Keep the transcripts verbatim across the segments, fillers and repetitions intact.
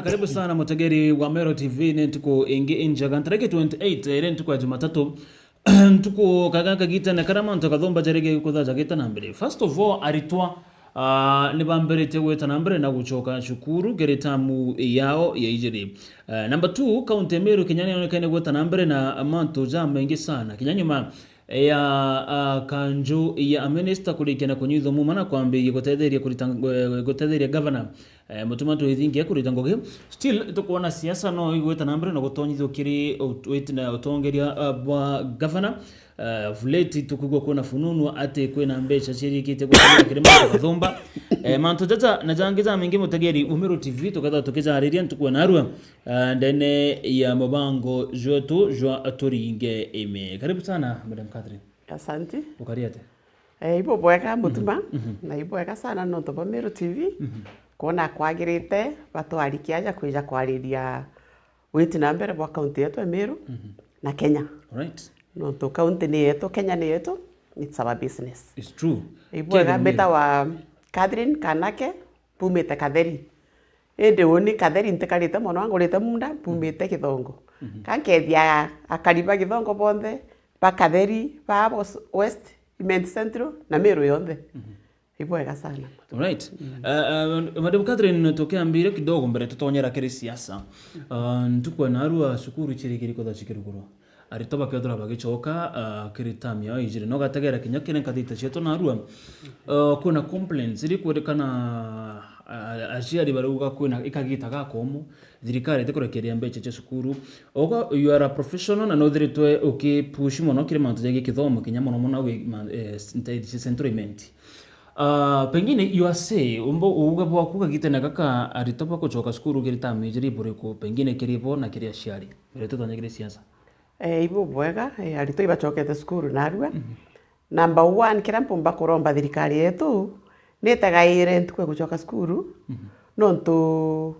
Karibu sana mutegeri wa Meru T V, ni ntuku ingi injega, ntariki twenty-eight, iri ntuku ya Jumatatu. Ntuku kaga kagitene karia mantu kathumba jarege kutha jagita na mbere. First of all, aritwa, ah, ni bambiritie gwita na mbere na gucoka cukuru kiri tamu yao ya ijiri. Ah, number two, kaunti ya Meru kinya ni yonekene gwita na mbere na mantu jamaingi sana. Kinya nyuma ya, ah, kanju ya minista kurikia na kunyithwa muma na kwambiria gutetheria kurita, eh, gutetheria gavana, eh, Mutuma M'Ethingia kurita ngugi. Still, tukwona siasa no igwita na mbere na gutonyithua kiri ut-, wit-, na utongeria, ah, bwa gavana. Eh, vuleti tukwigua kwina fununu ati kwina mbeca ciarikitie gutumika kiri mantu kathumba. Eh, mantu jaja na jangi jamaingi, mutegeri wa Meru T V, tukethirwa tukijariria ntuku ya narua, ah, ndene ya mubango jwetu jwa Turinge Ime. Karibu sana, Madam Catherine. Asante. Ukari atia? Eh, ibo bwega, Mutuma. Mhm, mhm. Na ibo bwega sana nontu bwa Meru T V. Mhm. Kwona kwagirite batwarikia aja kwija kwariria witi na mbere bwa kaunti yetu ya Meru, mhm, na Kenya. Right. Nontu kaunti ni yetu, Kenya ni yetu, it's our business. It's true. Ibo bwega, Catherine, mbitawa Catherine Kanake, mbumite Katheri. Indi uni Katheri ntikarite mono, angurite munda, mbumite Githongo. Mhm. Ka nkethia akari ba Githongo bonthe, ba Katheri, ba Abos West, Imenti Central, na Meru yonthe. Mhm. Ibwega sana. Alright. Mm. Uh, uh, Madam Catherine, tukiambire kidogo mbere tutonyera kiri siasa. Uh, ntuku ya narua cukuru chirikiri kutha chikirugurwa. Aritwa bakethirwa bagicoka, ah, kiri term yao ijiri. No gategera kinya kiri nkathite cietu narua, ah, kwina complaints iri kwirikana, ah, aciari barauga kwina ikagita gakomu, thirikari itikurekeria mbeca cia cukuru. Ogo, you are a professional na nuthiritwe ukipush mono kiri mantu jegii kithomo, kinya mono mono wi ma-, eh, ntethi cia Central Imenti. Ah, pengine you are say, umbo uuge bwaku kagitene gaka aritwa bakucoka cukuru kiri term ijiri buriku, pengine kiri bo na kiri aciari? Mbere tutonye kiri siasa. Eh, ibu bwega, eh, aritwa ibacokete cukuru narua. Mhm. Number one, kiria mpumba kuromba thirikari yetu, ni itegaire ntuku ya gucoka cukuru, mhm, nontu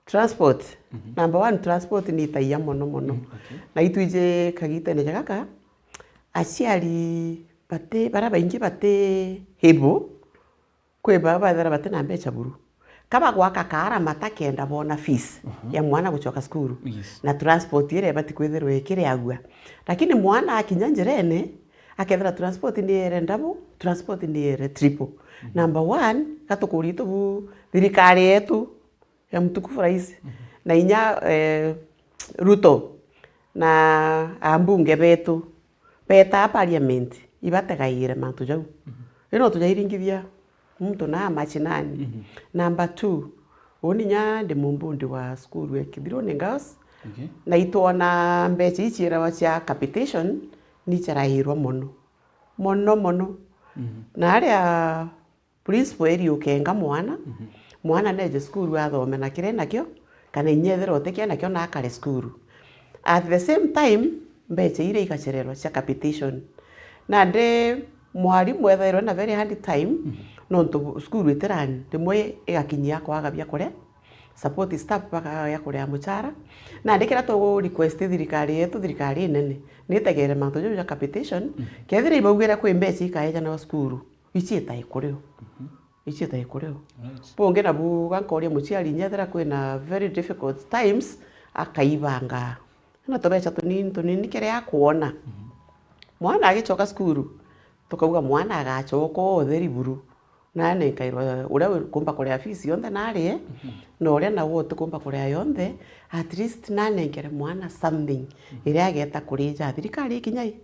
transport. Mhm. Number one, transport ni itaia mono mono. Mm, okay. Na itwiji kagitene ja gaka, aciari bati, baria baingi bati able Kwi baa bathira bati na mbeca buru. Ka bagwaka kaara matakenda boona fees, mhm, ya mwana gucoka cukuru. Yes. Na transport iria ibati kwithirwa ikiriagua. Lakini mwana akinya njirene, akethira transport ni ere double, transport ni ere triple. Mhm. Number one, gatukuria itu bu thirikari yetu ya Mtukufu Rais, mhm, na inya, eh, Ruto na ambunge betu betaa parliament ibategaire mantu jau. Mhm. Ino tujairingithia muntu na mashinani. Mhm. Number two, uni nya ndi mumbundi wa cukuru ya Kithiruni Girls. Okay. Na itwona mbeca iciirawa cia capitation ni icerairwa mono. Mono, mono. Mhm. Na aria principal eri ukenga mwana, mhm, mwana neje cukuru athome na kiria nakio, kana inya ethira utikio nakio na akare cukuru. At the same time, mbeca iria igacererwa cia capitation. Nandi mwarimu ethairwe na very hard time, mhm, nontu cukuru itirani, rimwe igakinyia kwaga bia kuria, support staff bakaga bia kuria muchara. Nandi kiria tugu request thirikari yetu, thirikari inene, nitegere mantu jau ja capitation, mhm, kethira ibaugire kwi mbeca ikaejanwa cukuru, iciita ikurio. Mhm. Iciita ikurio. Right. Bungi nabu gankoria muciari inya ethira kwina very difficult times, akaibanga na tubeca tunini tunini kiria akwona. Mhm. Mwana agicoka cukuru, tukauga mwana agacoka o utheri buru, na anenkairwa uria wi-, kumba kuria fees yonthe na arie, mhm, na uria nawe utikumba kuria yonthe, at least na anenkere mwana something, mhm, iria ageta kurija thirikari ikinya i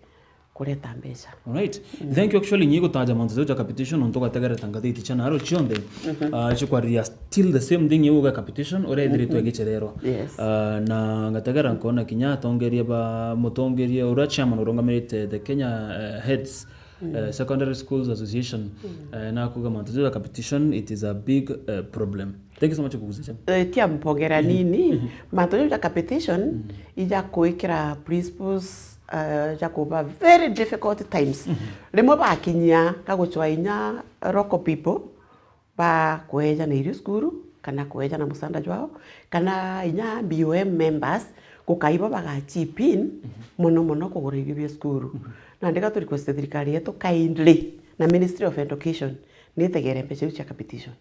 kureta mbeca. Alright. Mm. Thank you. Actually, nyi gutaja mantu jau ja capitation, nontu gategera ta ngathiti cia naro cionthe, mhm, ah, cikwariria still the same thing, iu ga capitation, uria ithiritwe, mhm, igicererwa. Yes. Ah, na ngategera nkona kinya atongeria ba, mutongeria uria chairman urungamirite the Kenya, eh, Heads, mm, eh, Secondary Schools Association, mm, eh, na kuga mantu jau ja capitation, it is a big, eh, problem. Thank you so much kuguza. Eh, tia mpongera, mhm, nini, mhm, mantu jau ja capitation, mhm, ija kwikira principals, eh, ja kuba very difficult times. Mhm. Rimwe bakinyia ga gucwa inya local people ba kueja na irio cukuru, kana kueja na musanda jwao, kana inya B O M members, gukai bo baga chip in, mhm, mono mono kugura irio bia cukuru. Mhm. Nandi gatu request thirikari yetu kindly na Ministry of Education nitegere mbeca iu cia capitation.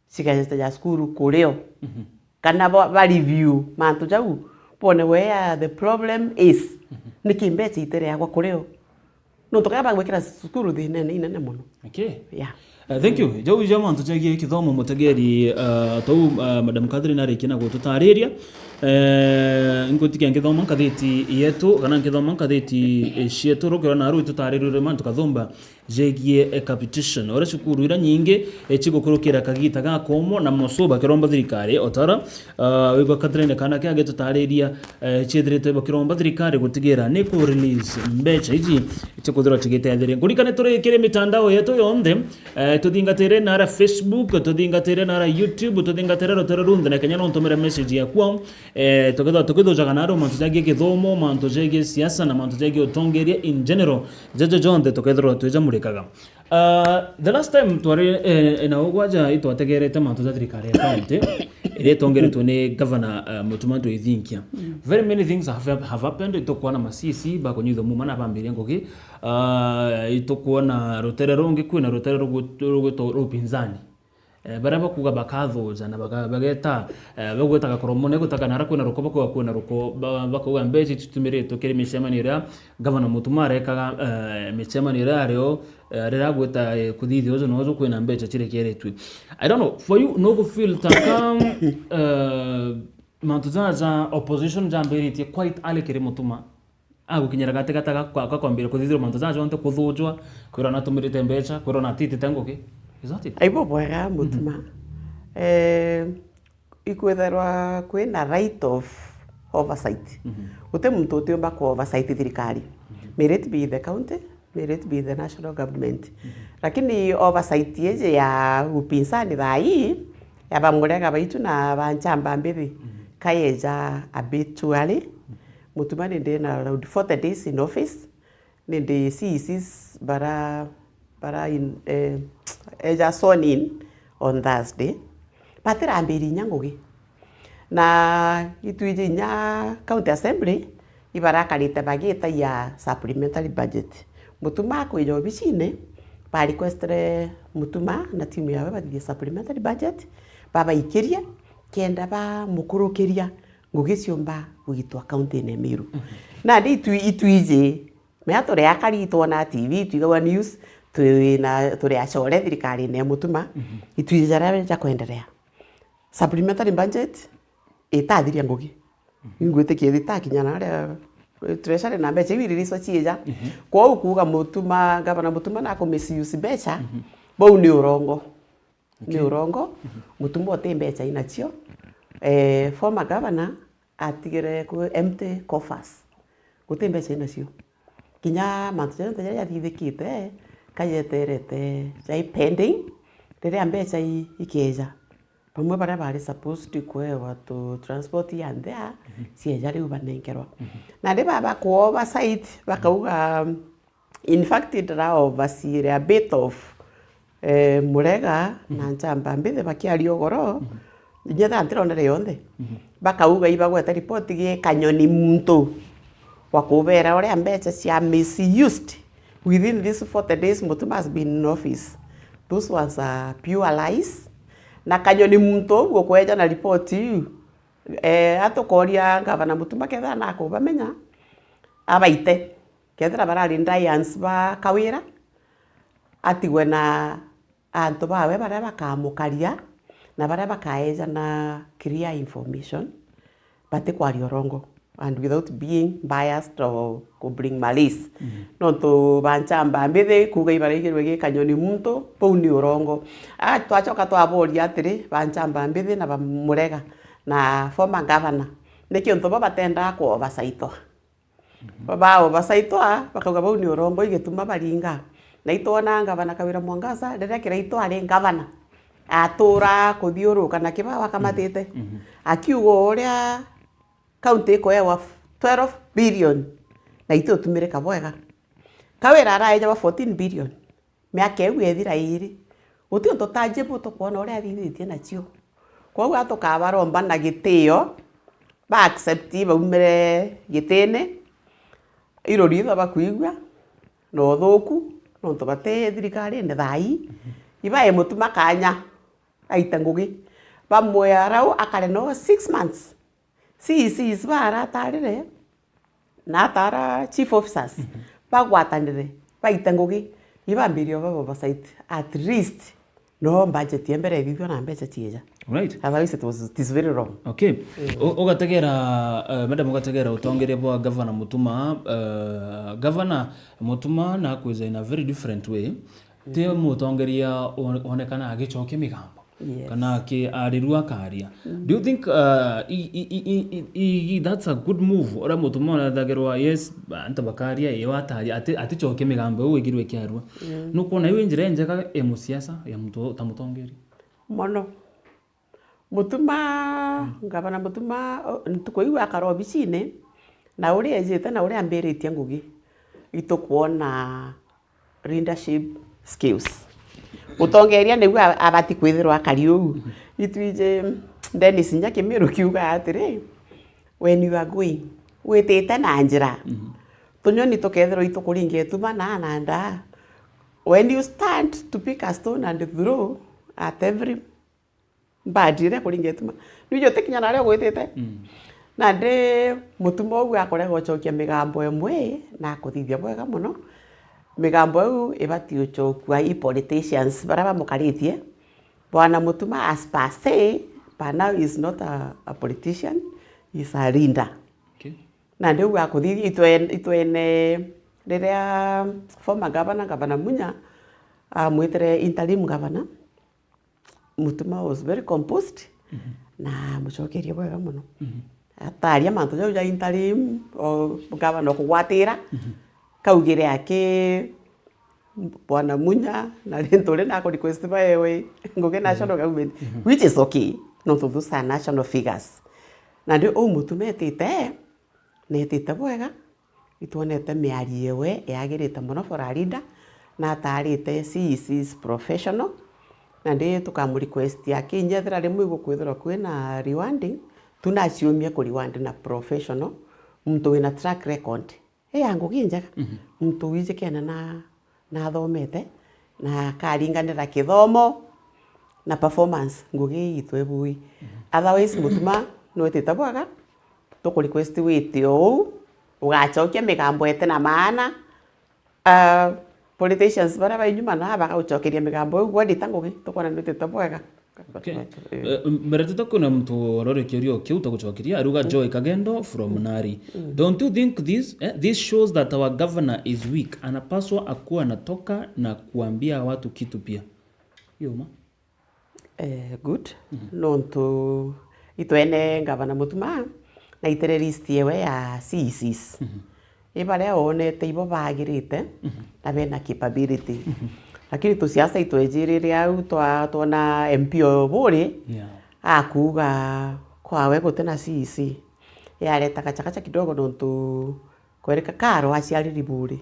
Cigacete ja cukuru kurio. Mhm. kana ba, ba review mantu jau, bone where the problem is. Niki mbeca itereagwa kurio? Nontu kaya bagwikira cukuru thinene inene mono. Okay. Yeah. Uh, thank you. Jau ija mantu jegie kithomo, mutegeri, uh, tou, uh, Madam Catherine arikia na gututariria. Eh, ngutikia nkithoma ngathiti yetu, kana nkithoma ngathiti, eh, cietu, rukirwa naru itutaririre mantu kathumba jegie, eh, capitation. Uria cukuru iria nyingi, eh, cigukurukira kagita ga komo na moso bakiromba thirikari, otara, uh, wigwa Catherine kana kia gitutariria, eh, ciithiritwe bakiromba thirikari gutigira ni ku release mbeca iji cia kuthirwa cigitetheria. Nkurikane turi kiri mitandao yetu yonthe, eh, tuthingatire nara Facebook, tuthingatire nara YouTube, tuthingatire rutere runthe, na kenya no ntumire message yakwa, eh, tukethwa tukithujaga naro mantu jagie githomo, mantu jagie siasa na mantu jagie utongeria in general, jajo jonthe tukethirwa twijamurikaga. Uh, the last time twari, eh, na ugwaja itwategerete mantu ja thirikari ya county iria itongeretwe ni Governor, uh, Mutuma Ndwithinkia. Very many things have, have happened. Itukwona ma C C bakunyithwa muma na bambiria ngugi. Uh, itukwona rutere rungi, kwina rutere rugu-, rugwitwa rupinzani. Eh, baria bakuga bakathuja na baka-, bageta, eh, bagweta gakoro mune gutaka nara kwina ruko, bakuga kwina ruko, ba-, bakauga mbeca ititumiritwe kiri micemanio iria Governor Mutuma arekaga, eh, micemanio iria ario, eh, riria agweta, eh, kuthithia uju na uju kwina mbeca cirekeretwe. I don't know, for you, no gufeel ta ka, eh, mantu jaja opposition jambiritie quite early kiri Mutuma? Agukinyira gatigati ga kwa, ga kwambiriria kuthithirwa mantu jaja jonthe, kuthujwa, kwirwa natumirite mbeca, kwirwa natitite ngugi. Is that it? Aibo bwega, Mutuma. Eh, ikwithirwa kwina right of oversight. Guti muntu utiumba ku oversight thirikari. May it be the county, may it be the national government. Lakini oversight iji ya upinzani thaa ii, ya ba Murega baitu na ba Nchamba Mbithi, kayeja a bit too early. Mutuma nindi na around forty days in office, nindi C E Cs bara, bara in, eh, eja sworn in on Thursday. Batirambiri inya ngugi. Na itwiji inya county assembly, ibarakarite bagitagia supplementary budget. Mutuma akwija obicine, ba requestire Mutuma na timu yawe bathithie supplementary budget, babaikirie, kenda bamukurukiria ngugi ciumba gwitwa county-ine ya Meru. Nandi itwi-, itwiji, mea turi akari, itwona T V, itwigagua news, twina, turi acore thirikari-ine ya Mutuma, itwiji jaria jakwenderea. Supplementary budget itathiria ngugi. Ingwitikia itakinya naria treasury na mbeca iu iririco ciija. Kwou kuuga Mutuma, Gavana Mutuma naku misuse mbeca, bau ni urongo. Ni urongo, Mutuma uti mbeca inacio. Eh, former governor atigire ku empty coffers. Guti mbeca inacio. Kinya mantu jonthe jaria jathithikite, kajeterete, jai pending, riria mbeca i-, ikeja. Bamwe baria bari supposed kuewa tu transport ya nthea, cieja riu banenkerwa. Nandi baba ku oversight, bakauga, in fact, ndira overseer a bit of, eh, Murega na Nchamba Mbithi bakiaria ugoro, inya thaa ntironere yonthe. Bakauga ibagweta report gi kanyoni muntu wa kubera uria mbeca cia misused within these forty days Mutuma has been in office. Those ones are pure lies. Na kanyoni muntu uu ukweja na report iu, eh, atukoria Gavana Mutuma kethira nakubamenya, abaite. Kethira barari Dians ba Kawira, atigwe na antu bawe baria bakamukaria na baria bakaeja na clear information, batikwaria urongo and without being biased or ku bring malice. Nontu ba Nchamba Mbithi kuuga ibaraigirwe gi kanyoni muntu, bau ni urongo. Ah, twacoka twaboria atiri, ba Nchamba Mbithi na ba Murega na former governor, niki untu bo batendaa ku oversight-wa? Ba oversight-wa, bakauga bau ni urongo, igituma baringa. Na itwona Gavana Kawira Mwangaza, riria Kiraitu ari gavana, atura kuthiuruka na kibao akamatite. Akiuga uria county ikuewa twelve billion, na itiutumirika bwega. Kawira araejawa fourteen billion. Miaka iu ethira iiri, guti untu tangible tukwona uria athithitie nacio. Kwou a tukabaromba na gitio, ba accept baumire gitine, irori itho bakwigua, na uthuku, nontu bati thirikarine thaa ii, ibae Mutuma kanya, aite ngugi. Bamwe arau akare no six months. C E Cs bara atarire, na atara chief officers, bagwatanire, baite ngugi, ibambirie baba oversight, at least, no budget ya mbere ithithwa na mbeca cieja. Right. Otherwise it was, it is very wrong. Okay. U-, ugategera, eh, madam, ugategera utongeria bwa Governor Mutuma, eh, Governor Mutuma na kwija in a very different way. Ti mutongeria o-, onekana agicokia migambo. Yes. Kana aki-, arirua akaria. Do you think, uh, i-, i-, that's a good move? Uria Mutuma ethagirwa, yes, antu bakaria, iyo ataria, ati-, aticokie migambo iu igirwe ikiarua. Nukwona iu i njira injega ya musiasa, ya muntu ta mutongeria? Mono. Mutuma, Ngavana Mutuma, o, ntuku iu akara obicine, na uria ejite na uria ambiritie ngugi, itukwona leadership skills. Mutongeria niu a-, abati kwithirwa akari uu. Itwiji Dennis Nyakimiru kiuga atiri, "When you are going, witite na njira, tunyoni tukethirwa itukuringa ituma na na ndaa. When you stand to pick a stone and throw at every mbadi iria kuringa ituma, nwiji utikinya naria ugwitite." Nandi Mutuma uu akurega ucokia migambo imwe na akuthithia bwega mono. Migambo iu ibati ucokua i politicians baria bamukaritie. Bwana Mutuma as per se, per now is not a, a politician, is a leader. Okay. Nandi uu akuthithia itwe-, itwene riria former governor, Governor Munya, amwitire interim governor, Mutuma was very composed na amucokerie bwega mono. Ataria mantu jau ja interim, o gavana o kugwatira, kaugire aki Bwana Munya, na rintu ri na ku request baewe ngugi national government, which is okay, nontu those are national figures. Nandi uu Mutuma etite, netite bwega, itwonete miario yewe yagirite mono for a leader, na atarite C E Cs professional, nandi tukamu request akinyethira rimwe igukwithirwa kwina rewarding, tu naciumie ku reward na professional, muntu wina track record i ya ngugi injega, muntu wijikene na, na athomete, na akaringanira kithomo na performance, ngugi itwe bui. Otherwise, Mutuma nwitite bwega, tuku request wite o uu, ugacokia migambo ete na maana. Ah, politicians baria bai nyuma na bagaucokeria migambo iu, gwendita ngugi, tukwona nwitite bwega. Okay. Eh, mbere tuta kwina muntu urore kiuria kiu, tagucokeria, aruga Joy Kagendo from Nari. Don't you think this, eh, this shows that our governor is weak? Anapaswa akuwa anatoka na kuambia watu kitu pia. Hiyo ma? Eh, good. Nontu itwene Ngavana Mutuma na itere list yewe ya C E Cs. I baria oonete ibo baagirite na bena capability. Lakini tusiasa itwejirire au twa-, twona M P o buri, yeah, akuuga kwawe guti na C E C. Yareta gachagacha kidogo nontu kwerika Karo aciariri buri.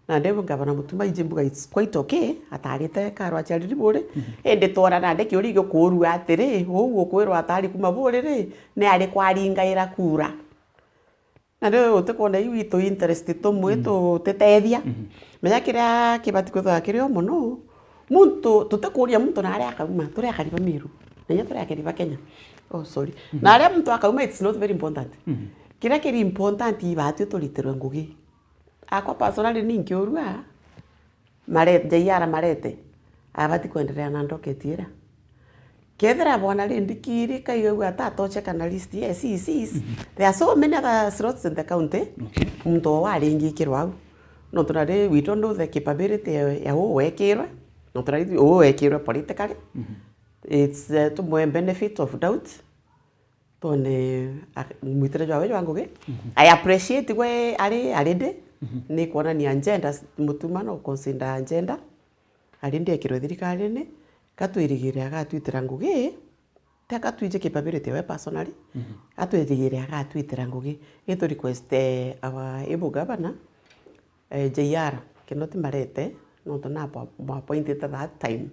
Nandi Ngavana Mutuma iji mbuga it's quite okay, atarite Karo aciariri buri. Indi twona nandi kiuria gikuurua atiri, uu ukwirwa atari kuma buri ri, ni ari kwaringaira kura? Na riu utikwona iu itu interest tumwe tutitethia. Menya kiria kibati kwithirwa kiri o mono, muntu, tutikuria muntu na aria akauma, turi akari ba Meru, na inya turi akari ba Kenya. Oh, sorry. Na aria muntu akauma, it's not very important. Kiria kiri important, ibatwi turitirwe ngugi. Akwa personally ni nkiurua, Marete, J R Marete, abati kuendelea na docket iria. Kethira bwana Rindikiri kaigagua atatocheka na list ya C E Cs, there are so many other slots in the county. Okay. Muntu o waringikirwa au. Nontu na ri, we don't know the capability ya, ya uu wekirwe. Nontu na ri uu wekirwe politically. It's, uh, tumwe benefit of doubt. Tone, ak-, mwitire jwawe jwa ngugi. I appreciate gwe ari, ari ndi. Ni kuonania agenda, Mutuma no consider agenda. Ari ndi ekirwe thirikarine, gatwirigire agatwitira ngugi, ti agatwije capability we personally, gatwirigire agatwitira ngugi. Itu request, eh, our able governor, eh, J R Kinoti Marete, nontu na appo-, appointite that time.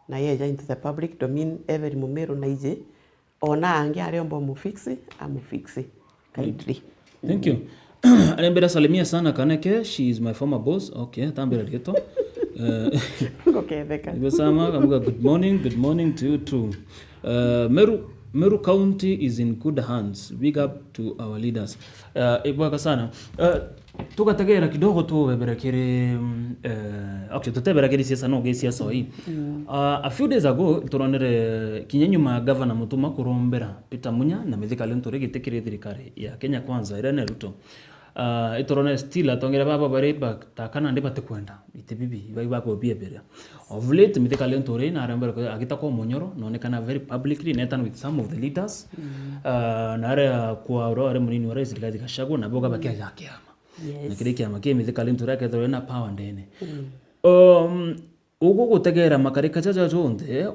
Na yeja into the public domain, Evelyn Mumiru naiji, ona angi ariomba umufix, amufix kindly. Thank you. Arembera salimia sana Kaneke, she is my former boss. Okay, tambira rieto. Eh, nguketheka. Igo sama, kamuga, "Good morning, good morning to you too." Uh, Meru, Meru County is in good hands. Big up to our leaders. Uh, ibwega sana. Uh, tugategera kidogo tubebere kiri, mm, eh, actually, tutebera kiri siasa, no gi siasa ii. Uh, a few days ago, turonere kinya nyuma ya Governor Mutuma kurombera Peter Munya na Mithika Linturi giti kiri thirikari ya Kenya Kwanza, iria ni Ruto. Uh, iturone still atongeria baba bari ba-, taka nandi batikwenda iti bibi, iba, iba kubieberia. Of late, Mithika Linturi narembere kwe-, agita kwa munyoro, nonekana very publicly, netan with some of the leaders. Uh, na aria kwa ura ari munini wa rais Rigathi Gachagua, na boga bakiaja kiama. Na kiri kiama kia Mithika Linturi akethirwa ena power ndene. Um, ugu gutegera makarika jaja jonthe,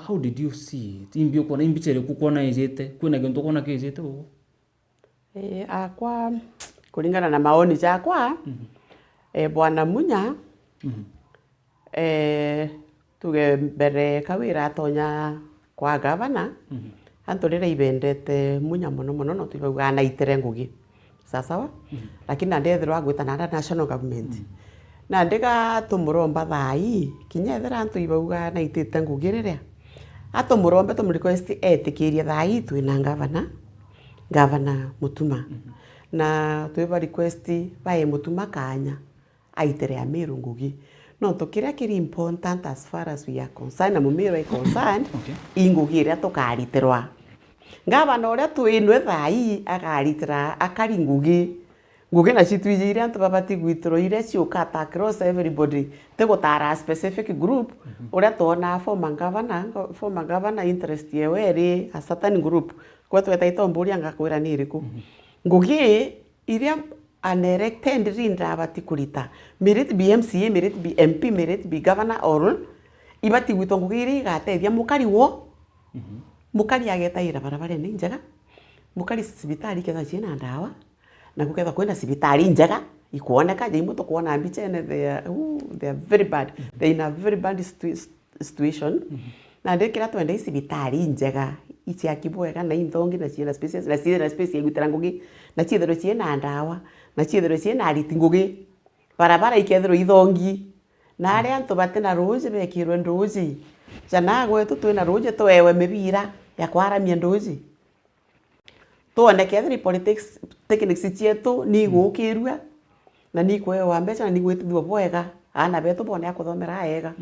how did you see it? Imbi ukwona, imbicha iriku kwona ijite? Kwina gintu kwona kijite ugu? Eh, akwa, kuringana na maoni jakwa, eh, Bwana Munya, eh, tuge mbere Kawira atonya kwa gavana, antu riria ibendete Munya mono mono, no twibauga anaitire ngugi. Sasawa? Lakini nandi ethirwa agwita na national government. Nandi ga tumuromba thaa ii, kinya ethira antu ibauga anaitite ngugi riria, atumurombe, tumurequest etikirie thaa ii twina gavana, Gavana Mutuma. Na twiba request bae Mutuma kanya aitere Amiru ngugi. Nontu kiria kiri important as far as we are concerned, na Mumiru are concerned, i ngugi iria tukaritirwa. Gavana uria twinwe thaa ii agaritira akari ngugi. Ngugi nacio twijire antu babati gwitirwa iria ciukata across everybody. Ti gutara a specific group, uria twonaa former governor, former governor interest yewe iri a certain group. Kwe tweta itomburia ngakwira ni iriku. Ngugi iria an elected leader abati kurita, may it be M C A, may it be M P, may it be governor or all, ibati gwitwa ngugi iria igatethia mukari wo. Mukari agetaira barabarene injega, mukari cibitari ikethwa ciina ndawa, na gukethwa kwina cibitari injega ikwoneka, ja imwe tukwona mbichene, they are, ooh, they are very bad, they are in a very bad situ- situation. Na ndi kiria twenda i cibitari injega, iciaki bwega, na inthongi, na ciina spaces, na ciina space ya gwitira ngugi, na ciithirwe ciina ndawa, na ciithirwe ciina ariti ngugi, barabara ikethirwa ithongi, na aria antu batina ruuji bekirwe nduuji. Jana gwetu twina ruuji twewe mibira ya kwaramia nduuji. Twone kethira i politics, techniques cietu ni igukirua, na ni ikwewa mbeca, na ni igwitithua bwega, aana betu bone a kuthomera aega.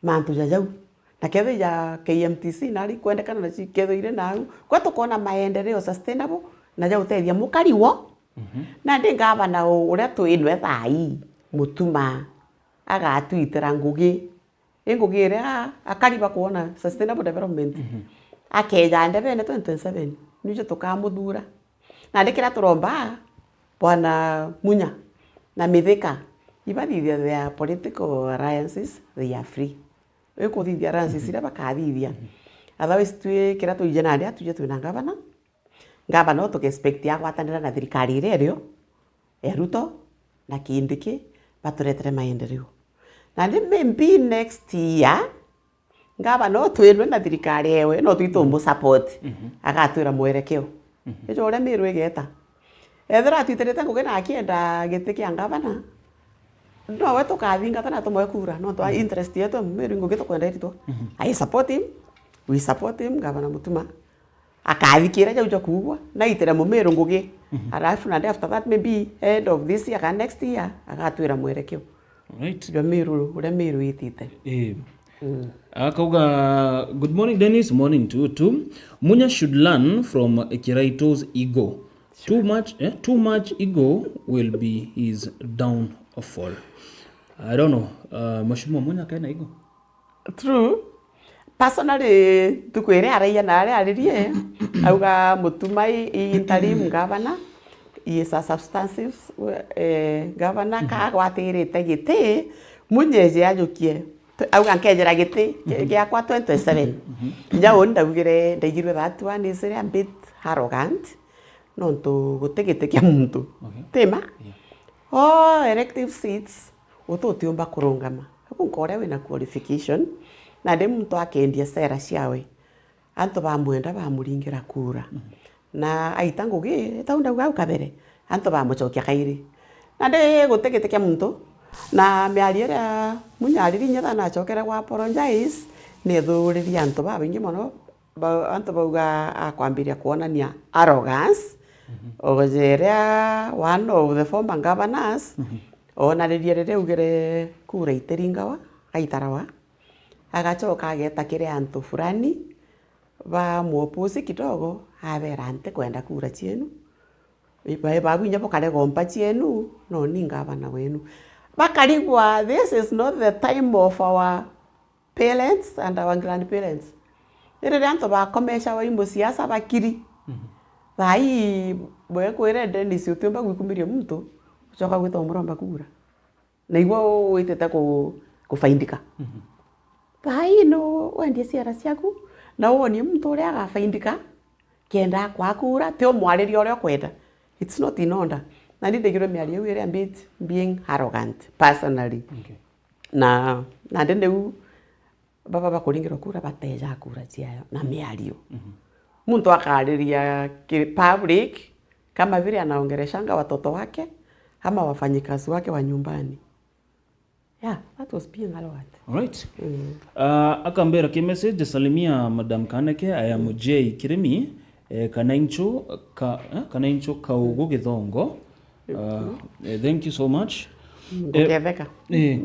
Mantu ja jau. Na kethira ja K M T C nari kwendekana na cikethire nau, kwa tukona maendeleo sustainable na ja utethia mukari wo. Na ndi ngavana u-, uria twinwe thaa ii, Mutuma, agatwitira ngugi. I ngugi iria akari bakwona sustainable development. Akeja ndebene twenty twenty-seven, nijo tukamuthura. Na ndi kiria turomba, Bwana Munya na Mithika, ibathithia their political alliances, they are free. Ikuthithia alliances iria bakathithia. Otherwise, twi kiria twije nandi, atwije twina ngavana. Ngavana no tuke expect agwatanira na thirikari iria irio, ya Ruto na Kindiki, baturetere maendeleo. Nandi maybe next year, ngavana no twirwe na thirikari ewe, no twitumu support, agatwira mwerekeo. Ijo uria Miru igeta. Ethira atwitirite ngugi na akienda giti kia ngavana, nowe tukathingata na tumwe kura, nontu interest yetu Miru ngugi tukwenda iritwa. I support him, we support him, Gavana Mutuma. Akathikira jau ja kuugwa, naitire Mumiru ngugi. Alafu nandi after that, maybe end of this year kana next year, agatwira mwerekeo. Right. Jwa Miru, uria Miru itite. Eh. Akauga, "Good morning, Dennis. Morning to you too. Munya should learn from Kiraito's ego. Too much, eh? Too much ego will be his downfall." I don't know. Uh, Mheshimiwa Munya kena ego? True. Personally, ntuku iria araia na aria aririe, auga Mutuma i, i interim governor, he is a substantive, eh, governor, ka agwatirite giti, Munya eje ajukie. Auga nkejera giti gi-, giakwa twenty twenty-seven. Jau ndaugire, ndaigirwe that one is a bit arrogant, nontu guti giti kia muntu. Okay. Tima? Yeah. Oh, elective seats, utu utiumba kurungama. Abu nkoria wina qualification, na ndi muntu akendia sera ciawe. Antu bamwenda bamuringira kura. Na aita ngugi, tau ndauga au kabere, antu bamucokia kairi. Na ndi guti giti kia muntu, na miario iria Munya ariri inya thana acokere gwa apologize, ni ithuririe antu babaingi mono, ba-, antu bauga akwambiria kwonania arrogance, ojeria one of the former governors, onanirie riria augire kura itiringawa, gaitarawa, agacoka ageta kiri antu fulani, ba muoposi kidogo, abera, "Ntikwenda kura cienu. Bae babu inya bukarega ompa cienu, no ni ngavana wenu." Bakarigwa, this is not the time of our parents and our grandparents. Ni riria antu bakomeshawa i musiasa bakiri. Thaa ii, bwe kwire Dennis utiumba gwikumiria muntu, ucoka gwita umuromba kura. Na igwe witite ku-, kufaindika. Thaa ii no wendie ciara ciaku, na wonie muntu uria agafaindika, kenda akwa kura, ti umwariria uria ukwenda. It's not in order. Na ni ndegirwe miario iu iria a bit being arrogant, personally. Okay. Na, na ndi niu baba bakuringirwa kura bateja kura ciayo na miario. Muntu akariria ki public kama vile anaongeleshanga watoto wake ama wafanyikazi wake wa nyumbani. Yeah, that was being arrogant. Alright. Uh, akambera ki message, "Salimia Madam Kaneke, I am J Kirimi, eh, Kanaincho, ka, eh, Kanaincho Kaugu Githongo." Uh, eh, thank you so much. Eh, nguketheka. Eh,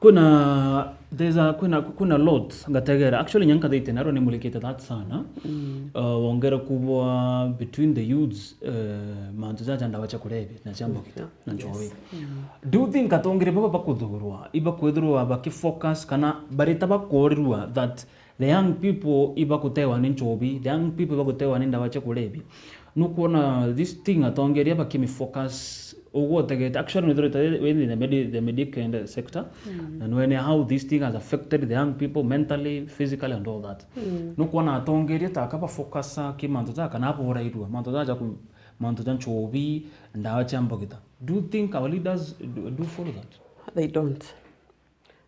kwina, there's a, kwina, kwina lot ngategera. Actually, nyanka thite naro ni mulikite that sana. Uh, wongere kubwa between the youths, uh, mantu jaja ndawa cia kulevya na cia mbogita na njowi. Do you think atongeria baba bakuthurwa, ibakwithirwa bakifocus kana barita bakorirwa that the young people ibakutewa ni nchobi, the young people ibakutewa ni ndawa cia kulevya? Nukwona this thing atongeria bakimifocus uguo utegete? Actually, nithurite within the medi-, the medical sector, na nwene how this thing has affected the young people mentally, physically and all that. Nukwona atongeria taka bafocusa ki mantu jaka na aborairua mantu jaka ku-, mantu ja nchobi, ndawa cia mbogita. Do you think our leaders do, do follow that? They don't.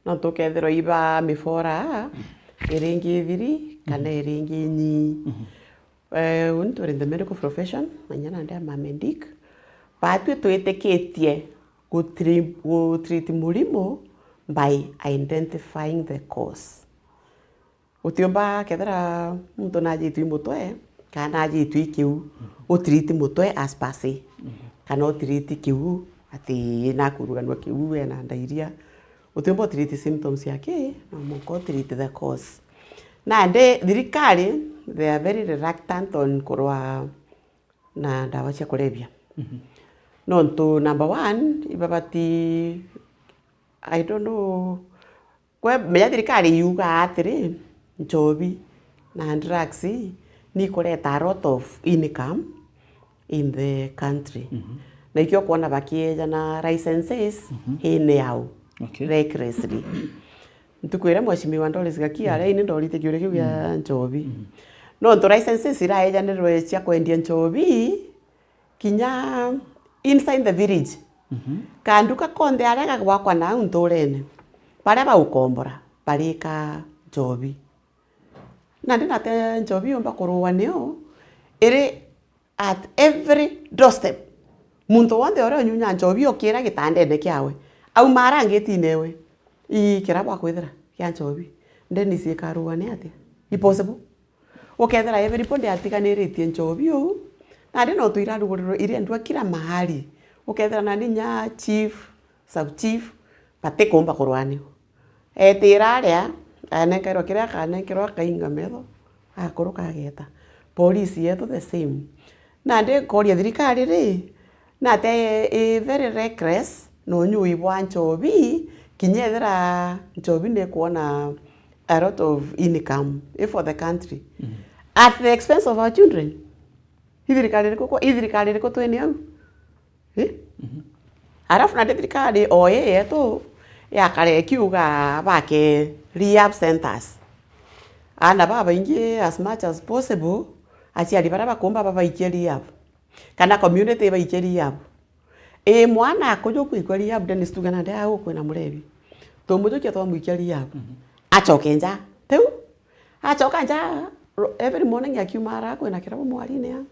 No tukethirwa iba mifora iringi ithiri kana iringi inyii. Eh, uni turi in the medical profession, na inya nandi ama medic. Batwi twitikitie gutri-, gutreat murimo by identifying the cause. Utiumba kethira muntu najitwi mutwe, kana najitwi kiu, utreat mutwe as per se. Kana utreat kiu, ati nakuruganua kiu, ena ndairia. Utiumba utreat symptoms ya ki, no mwanka utreat the cause. Nandi thirikari, they are very reluctant on kurwa na ndawa cia kulevya. Nontu number one, ibabati, I don't know, kwe, menya thirikari yugaa atiri, nchobi na drugs ni ikureta a lot of income in the country. Na ikio kwona bakiejana licenses, hii ni yao, okay, recklessly. Ntuku iria Mheshimiwa Doris Gakia aria, ini ndorite kiuria kiu gia nchobi. Nontu licenses iraejanirwe cia kwendia nchobi, kinya inside the village. Kanduka konthe aria gagwakwa nau nturene, baria baukombora, barika nchobi. Na ndinate nchobi yumba kurua nio iri at every doorstep. Muntu wonthe uria unyunya nchobi ukira gitandene kiawe, auma arangitine ewe, ii, kira bwakwithira kia nchobi, Dennis ikarua ni atia? Impossible. Ukethira everybody atiganiritie nchobi uu, nandi no twirarugurirwe irendua kila mahali. Ukethira nandi nya chief, sub chief, batikumba kurwanirwa. Etira aria, anenkerwa kiria akanenkerwa, akainga metho, akuruka ageta. Polisi yetu the same. Nandi nkoria thirikari ri, nate i very reckless na unyui bwa nchobi, kinya ethira nchobi ni kwona a lot of income i for the country at the expense of our children? I thirikari iriku kwa-, i thirikari iriku twini au? Eh? Alafu nandi thirikari o ii yetu yakare ikiuga bake rehab centers. Aana babaingi as much as possible, aciari baria bakumba babaikie rehab. Kana community ibaikie rehab. Ii mwana akuju kwikwa rehab, Dennis tuge nandi au kwina murebi. Tumujukia twamwikia rehab. Acoke nja. Tiu? Acoka nja, ro-, every morning akiuma ara kwina kirabu mwarine a.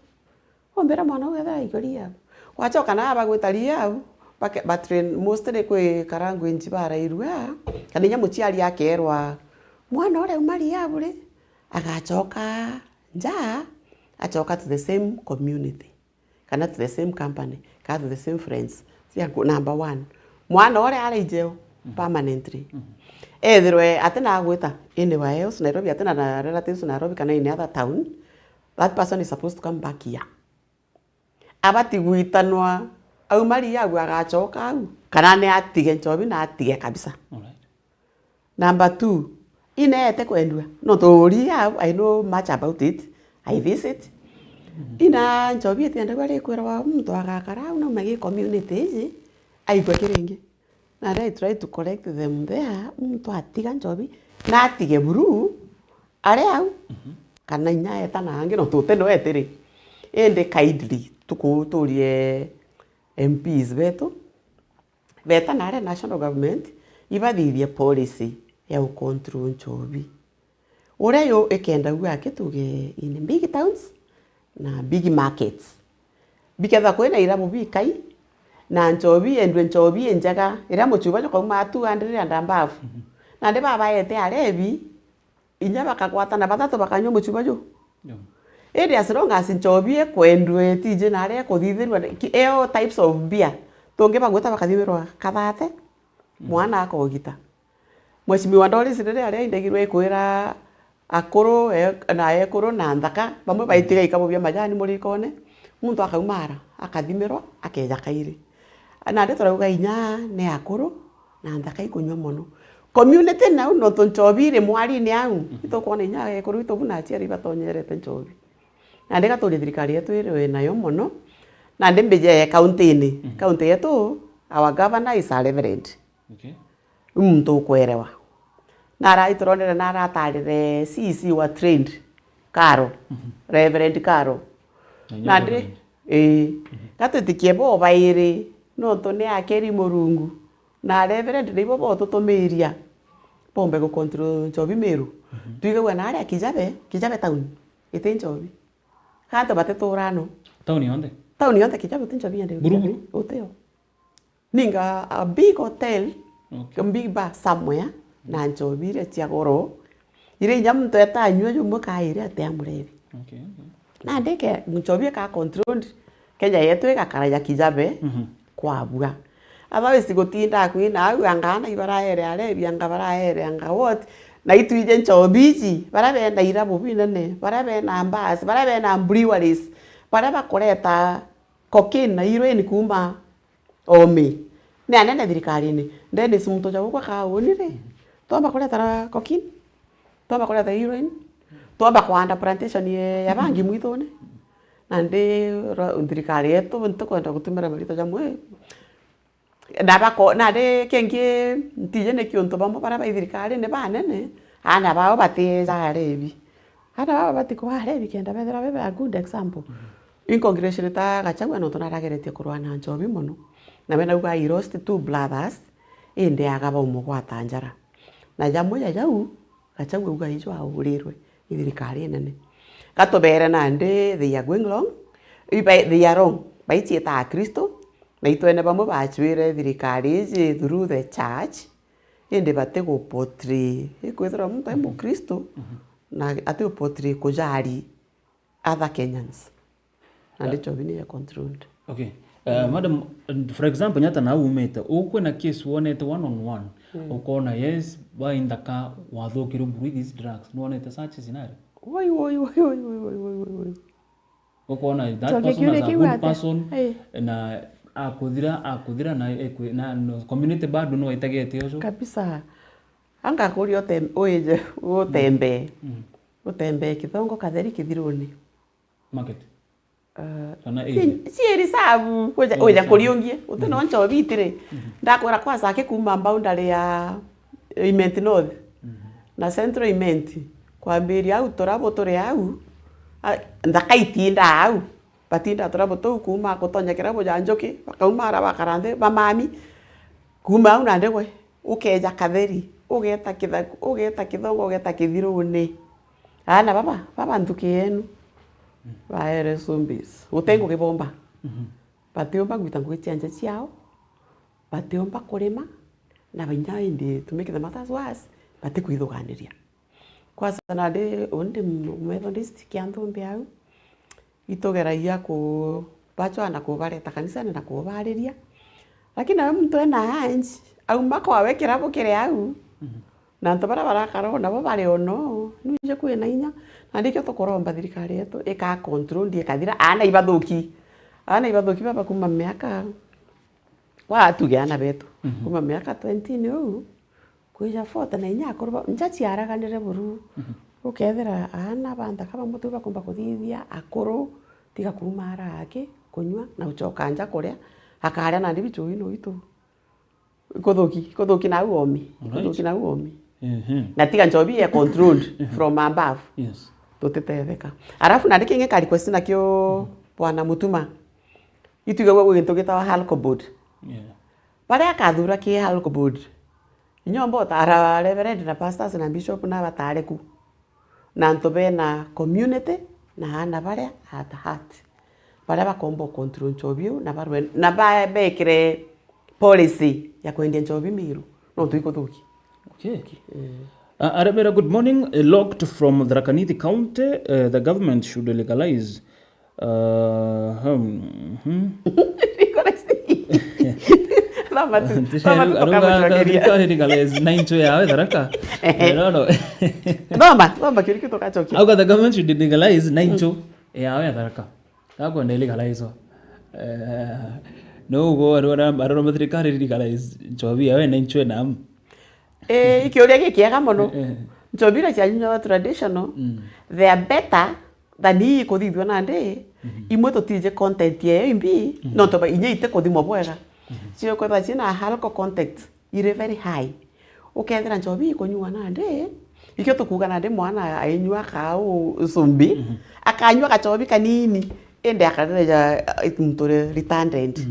Ombira mwana uu ethira aikio rehab. Gwacoka na bagwita rehab, bake-, batrain mostly kwi ka language barairua, kana inya muciari akerwa, "Mwana uria auma rehab ri, agacoka nja, acoka to the same community, kana to the same company, kana to the same friends. Cia ku-, number one. Mwana uria ari jail permanently. Ethirwe atina agwita anywhere else, Nairobi, atina na relatives Nairobi kana in other town, that person is supposed to come back here. Abati gwitanwa auma ria au agacoka au, kana ni atige nchobi na atige kabisa. Alright. Number two, ineete kwendua. No turia, I know much about it. I visit. Ina nchobi itiendagua rikwirwa muntu agakara au nauma gi community iji, aigua kiringi. Na I try to collect them there, muntu atiga nchobi, na atige buru, ari au, kana inya eta na angi, no tutene etiri. Indi kindly, tukuturie M Ps betu, beta na aria national government, ibathithie policy ya u control nchobi. Uria yu ikenda ugua aki tuge in big towns na big markets. Bikethwa kwina irabu bikai, na nchobi endue nchobi injega, iria muchuba jukauma two hundred and above. Nandi babaete arebi, inya bakagwatana bathatu bakanyua muchuba ju. Indi as long as nchobi ikwendue tiji na aria ikuthithirua, ki-, all types of beer. Tungi bagwita bakathimirwa kathate, mwana akogita. Mheshimiwa Doris riria aria indegirwe ikwira akuru, e-, na ekuru na nthaka, bamwe baitiga ikabo bia majani murikone, muntu akaumara, akathimirwa, akeja kairi. Nandi turauga inya ni akuru na nthaka ikunyua mono. Community nau nontu nchobi iri mwarine au, itukwona inya ekuru itu bu na aciari ibatonyerete nchobi. Nandi gaturi thirikari yetu iri nayo mono, nandi mbije kaunti-ini. Kaunti yetu, our governor is a reverend. Okay. Riu muntu ukwerewa. Na araituronere na aratarire C E C wa trained Karo, Reverend Karo. Na inya Nandi, Reverend. Ii, gatwitikie bo bairi, nontu ni akiri Murungu. Na Reverend nibo botutumiria bombe gu control nchobi Meru. Twigagua na aria Kijabe, Kijabe town, iti nchobi. Gantu batitura no. Town yonthe? Town yonthe Kijabe uti nchobi yandi. Buruburu? Utio. Ninga a big hotel, okay, a big bar somewhere, na nchobi iria cia goro, iria inya muntu etanyua jumwe kairi ati amurebi. Okay, okay. Nandi ke nchobi ika controlled, Kenya yetu igakara ya Kijabe, kwabua. Otherwise gutinda kwina au, anga ana ibaraere arebi, anga baraere, anga what, na itwije nchobi iji, baria bena irabu binene, baria bena bars, baria bena breweries, baria bakureta cocaine na heroin kuuma Omi. Ni anene thirikarine. Dennis muntu ja gukwa kauni ri, twamba kuretera cocaine, twamba kuretera heroin, twamba kwanda plantation ye-, ya bangi mwithune. Nandi ra-, thirikari yetu ntikwenda gutumira marito jamwe. Na bako-, nandi kingi ntiji ni kiuntu bamwe baria bai thirikarine banene, aana bao batieja arebi. Aana baba batikuba arebi kenda bethira bebe a good example. In congratulate Gachagua nontu narageretie kurua na nchobi mono. Na we nauga he lost two brothers, indi agaba umugwata njara. Na jamwe ja jau, Gachagua auga ijo aurirwe ni thirikari inene. Gatubere nandi they are going wrong, iba-, they are wrong. Baiciita Akristo, na itwene bamwe bacwire thirikari iji through the church, indi bati gu portray, ikwithirwa muntu ai Mukristo, na ati gu portray kujari other Kenyans. Nandi nchobi ni ya controlled. Okay. Uh, madam, and for example, nyata na umite, ukwina case wonete one on one, ukona, yes, bai nthaka wathukirwe buru these drugs. Nwonete such scenario? Woi, woi, woi. Ukona that person as a good person, na akuthira, akuthira na ekwi-, na, no, community bado no itagete ucio. Kabisa. Anga kuria utem-, uije, utembee. Utembee Kithongo Katheri Kithiruni. Market. Ah, kana area. Si area sabu, uja, uja kuriungie, uti no nchobi itiri. Ndakwira kwanza aki kuma boundary ya Imenti North na Central Imenti, kwambiria au turabu turi au, a, nthaka itinda au, batinda turabu tuu kuma gutonya kirabu ja Njuki, bakauma ara bakara nthi, bamami, kuma au nandi gwe, ukeja Katheri, ugeta Kithaku, ugeta Kithongo, ugeta Kithiruni. Aana baba, baba nthuki yenu, baere sumbis. Gute ngugi bomba. Batiumba gwita ngugi cia nja ciao, batiumba kurima, na bainya indi to make the matters worse, batikwithuganiria. Kwanza nandi uu ndi Methodist kia Nthumbi au, itugeragia kubacwaa na kubareta kanisene na kubariria. Lakini nawe muntu ena urge, auma kwawe kirabu kiri au, na antu baria barakara o nabo bari o no, nwije kwina inya. Na ndikio tukuromba thirikari yetu ika control ndi ikathira, aana ibathuki. Aana ibathuki baba kuma miaka, wa tuge aana betu, kuma miaka twenty ni uu, kwija forty na inya akuru ba, nja ciaraganire buru. Ukethira aana ba nthaka bamwe tiu bakumba kuthithia akuru, tiga kuuma ara aki, kunyua, na ucoka nja kuria, akaria nandi bichuu ino itu. Ikuthuki, ikuthuki nau omi. Right. Ikuthuki nau omi. Mhm. Na tiga nchobi ya controlled from above. Yes. Tutitetheka. Alafu nandi kingi ka request nakio Bwana Mutuma. Itwigagua gwi gintu gitawa alcohol board. Yeah. Baria akathura ki alcohol board. Inyomba utara reverend na pastors na bishop na batare ku. Na antu bena community na aana baria at heart. Baria bakomba control nchobi iu na barwe, na ba-, bekire policy ya kwendia nchobi Miru. No tuikuthuki. Okay. Eh. Uh, Aremera, good morning. Uh, locked from Tharaka Nithi County, uh, the government should legalize. Uh, hmm, hmm. Legalize. Thoma tu, thoma tu, tukamucokeria. Thirikari legalize na incho yawe Tharaka. Eh, no, no. Thoma, thoma kiuria kiu tukacokia. Auga the government should legalize na incho yawe Tharaka. Gakwenda ilegalize. Eh, no ugo arora, arora thirikari legalize nchobi yawe na incho na am. Eh, ikiuria gikiega mono. Eh. Nchobi iria cianyunyagwa traditional, they are better than ii ikuthithua nandi. Imwe tutiji content yeyo imbi, nontu ba inya itikuthimwa bwega. Cio kwethirwa cina alcohol content iri very high. Ukethira nchobi ikunyua nandi, ikio tukuuga nandi mwana ainyua kau cumbi, akanyua gachobi kanini, indi akarereja muntu uri retarded.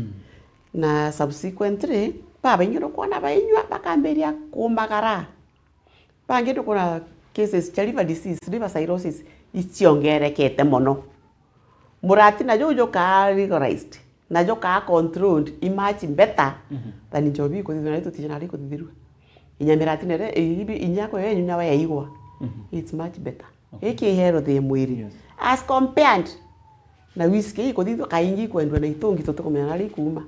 Na subsequently, babaingi nukwona bainyua, bakambiria kumagara. Bangi nukwona cases cia liver disease, liver cirrhosis, iciongerekete mono. Murati najo jukaa legalized, na jukaa controlled, i much better than nchobi ikuthithua na itutije nari kuthithirua. Inya mirati nere, i-, ibi-, inya kwe inya we yaigwa. It's much better. Okay. Iki health ya mwiri. Yes. As compared na whisky ikuthithua kaingi ikwendwa na itungi tutikumenya nari kuuma.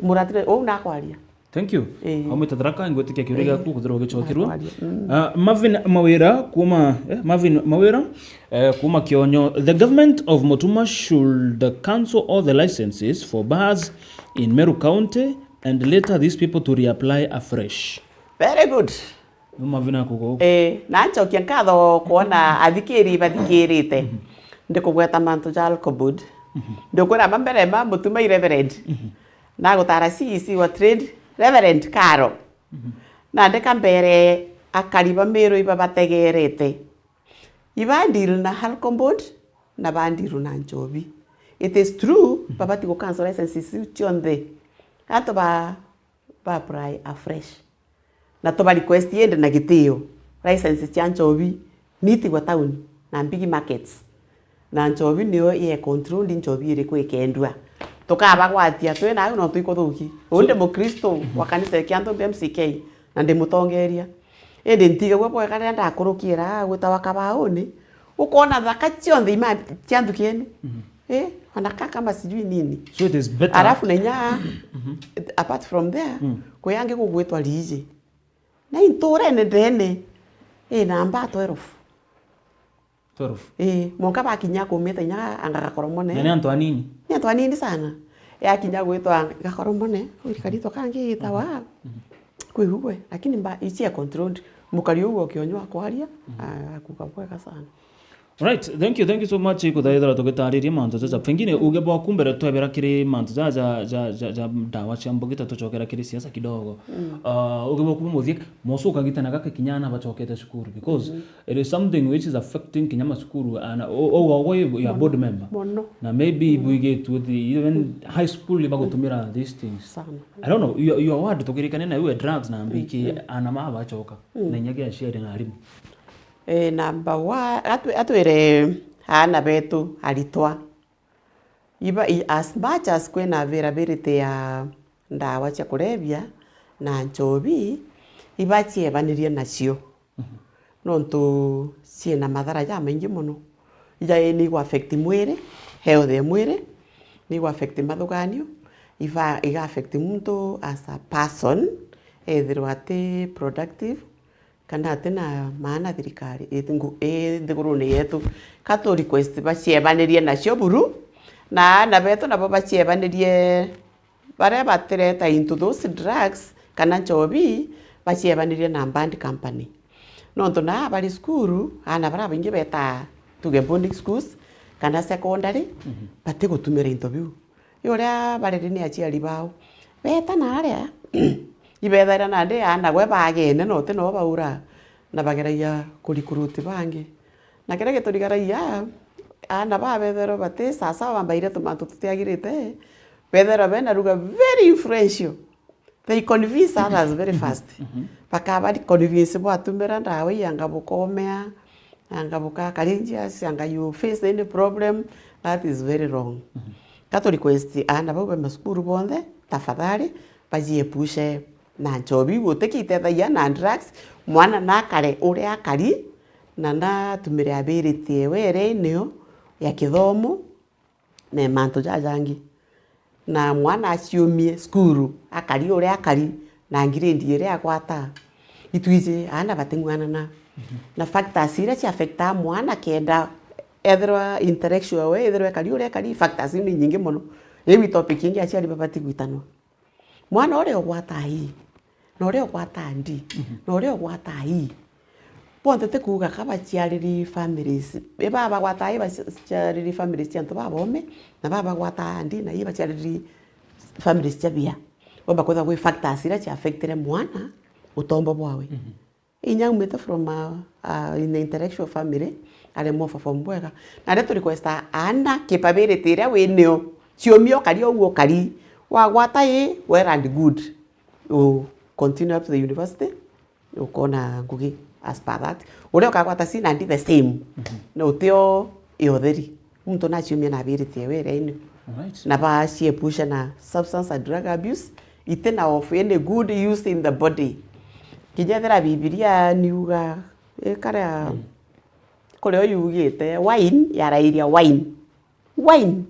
Murati na, uu nakwaria. Thank you. Eh. Aumite Tharaka, ngwitikia kiuria giaku kuthirwa gicokerua. Nakwaria. Ah, Marvin Mawira kuma, eh, Marvin Mawira, eh, kuma Kionyo. The government of Mutuma should cancel all the licenses for bars in Meru County and later these people to reapply afresh. Very good. Ni Marvin akuga uguo. Eh, na ncokia nkatho kwona athikiri bathikirite. Ndikugweta mantu ja alcohol board. Ndikwira ma mbere ma Mutuma i Reverend. Na gutara C E C wa trade, Reverend Karo. Na ndika mbere akari ba Miru iba bategerete. Iba deal na alcohol board, na ba deal na nchobi. It is true, babati gu cancel licenses iu cionthe. Antu ba, ba apply afresh. Na tuba request indi na gitio. License cia nchobi, niitigwa town, na big markets. Na nchobi niyo ye controlled, nchobi iriku ikendua. Tukabagwatia twi nau no twikuthuki. Uu ndi Mukristo wa kanisa ya Kianthumbi M C K, na ndi mutongeria. Indi ntigagua bwega riria ndakurukira gwitawa Kabauni, ukona thaka cionthe ima cia nthuki enu. Eh, wanaka kama sijui nini. So it is better. Alafu na inya, apart from there, kwi angi gugwitwa Riiji. Na inturene ndene, ina mbaa twelve. Twelve. Ii, mwanka bakinya kumita inya anga Gakoromone. Na ni antu anini? Ni antu anini sana. Yakinya gwitwa Gakoromone, kwi karitwa kangi gitawa, kwi ugwe, lakini mba, ici e controlled. Mukari uu okionywa akwaria, a-, akuga bwega sana. Right, thank you, thank you so much kuthaithira tugitariria mantu jaja. Pengine uge bwaku mbere twebera kiri mantu ja, ja, ja, ja, ja ndawa cia mbugita, tucokera kiri siasa kidogo. Ah, uge bwaku muthie, moso ukagitana gaka kinya ana bacokete cukuru, because it is something which is affecting kinya macukuru, ana, o, o, o, o, ya board member. Mono. Na maybe ibwigitwe thi, even high school ibagutumira these things. Sana. I don't know, your, your word, tukirikane na iwe drugs na mbiki, ana ma bacoka. Na inya gia aciari na arimu. Eh, number one, atwi-, atwire aana betu aritwa. Iba, i-, as much as kwina availability ya ndawa cia kulevya na nchobi, iba ciebanirie nacio. Mhm. nontu ciina mathara jamaingi mono. Ija ni igu affect mwiri, health ya mwiri, ni igu affect mathuganio, iva-, iga affect muntu as a person, ethirwa ati productive, kana ati na maana thirikari, i ngu-, i nthigurune yetu. Ka tu request baciebanirie nacio buru, na aana betu nabo baciebanirie baria batireta into those drugs kana nchobi, baciebanirie na bad company. Nontu naa bari cukuru, aana baria baingi betaa, tuge, boarding schools kana secondary, Mhm. batigutumira into biu. Ii uria bareri ni aciari bao, beeta naaria, ibethaira nandi aana gwe baagene na uti noo baura, na bageragia kurikuruti bangi. Na kiria giturigaragia, aana baa bethairwa bati sawasawa, bambaire tumantu tutiagirite, bethairwa bena ruga very influential. They convince others very fast. Mhm. Bakaba convince bwatumira ndawa ii, anga bukomea, anga bukakarinjias, anga you face any problem, that is very wrong. Mhm. Ka tu request aana bau be macukuru bonthe, tafadhali, bajiepushe na nchobi, guti kiitethagia na drugs, mwana nakare uria akari, na natumire ability ewe iria inio ya kithomo, na mantu jajangi. Na mwana aciumie cukuru, akari uria akari, na grade iria agwata. Itwiji aana bating'uanana. Mhm. Na factors iria ci affectaa mwana kenda ethirwa intellectual we, ethirwa ekari uria ekari, factors iu ni nyingi mono. Iu i topic ingi aciari babati gwitanwa. Mwana uria ugwataa ii, na uria ugwataa ndi, Mhm. na uria ugwataa ii. Bonthe ti kuuga ka baciariri families, iba bagwataa ii baciariri families cia antu babome, na baba bagwataa ndi na ii baciariri families cia bia. Bomba kwithirwa gwi factors iria cia affectire mwana utombo bwawe. Mhm. Inya aumite from a, a, in intellectual family, aremwa perform bwega. Na riria tu request aana capability iria winio, ciumia ukari ou ukari, wagwata ii, well and good. U continue up to the university, ukona ngugi as per that. Uria ukagwata C na D the same. Mhm. Na utio i utheri. Muntu naciumia na ability ewe iria inio. Alright. Na baciepusha na substance and drug abuse, itina of any good use in the body. Kinya ethira Bibilia niuga, ikaria Mm. kuria yugite, wine yarairia wine. Wine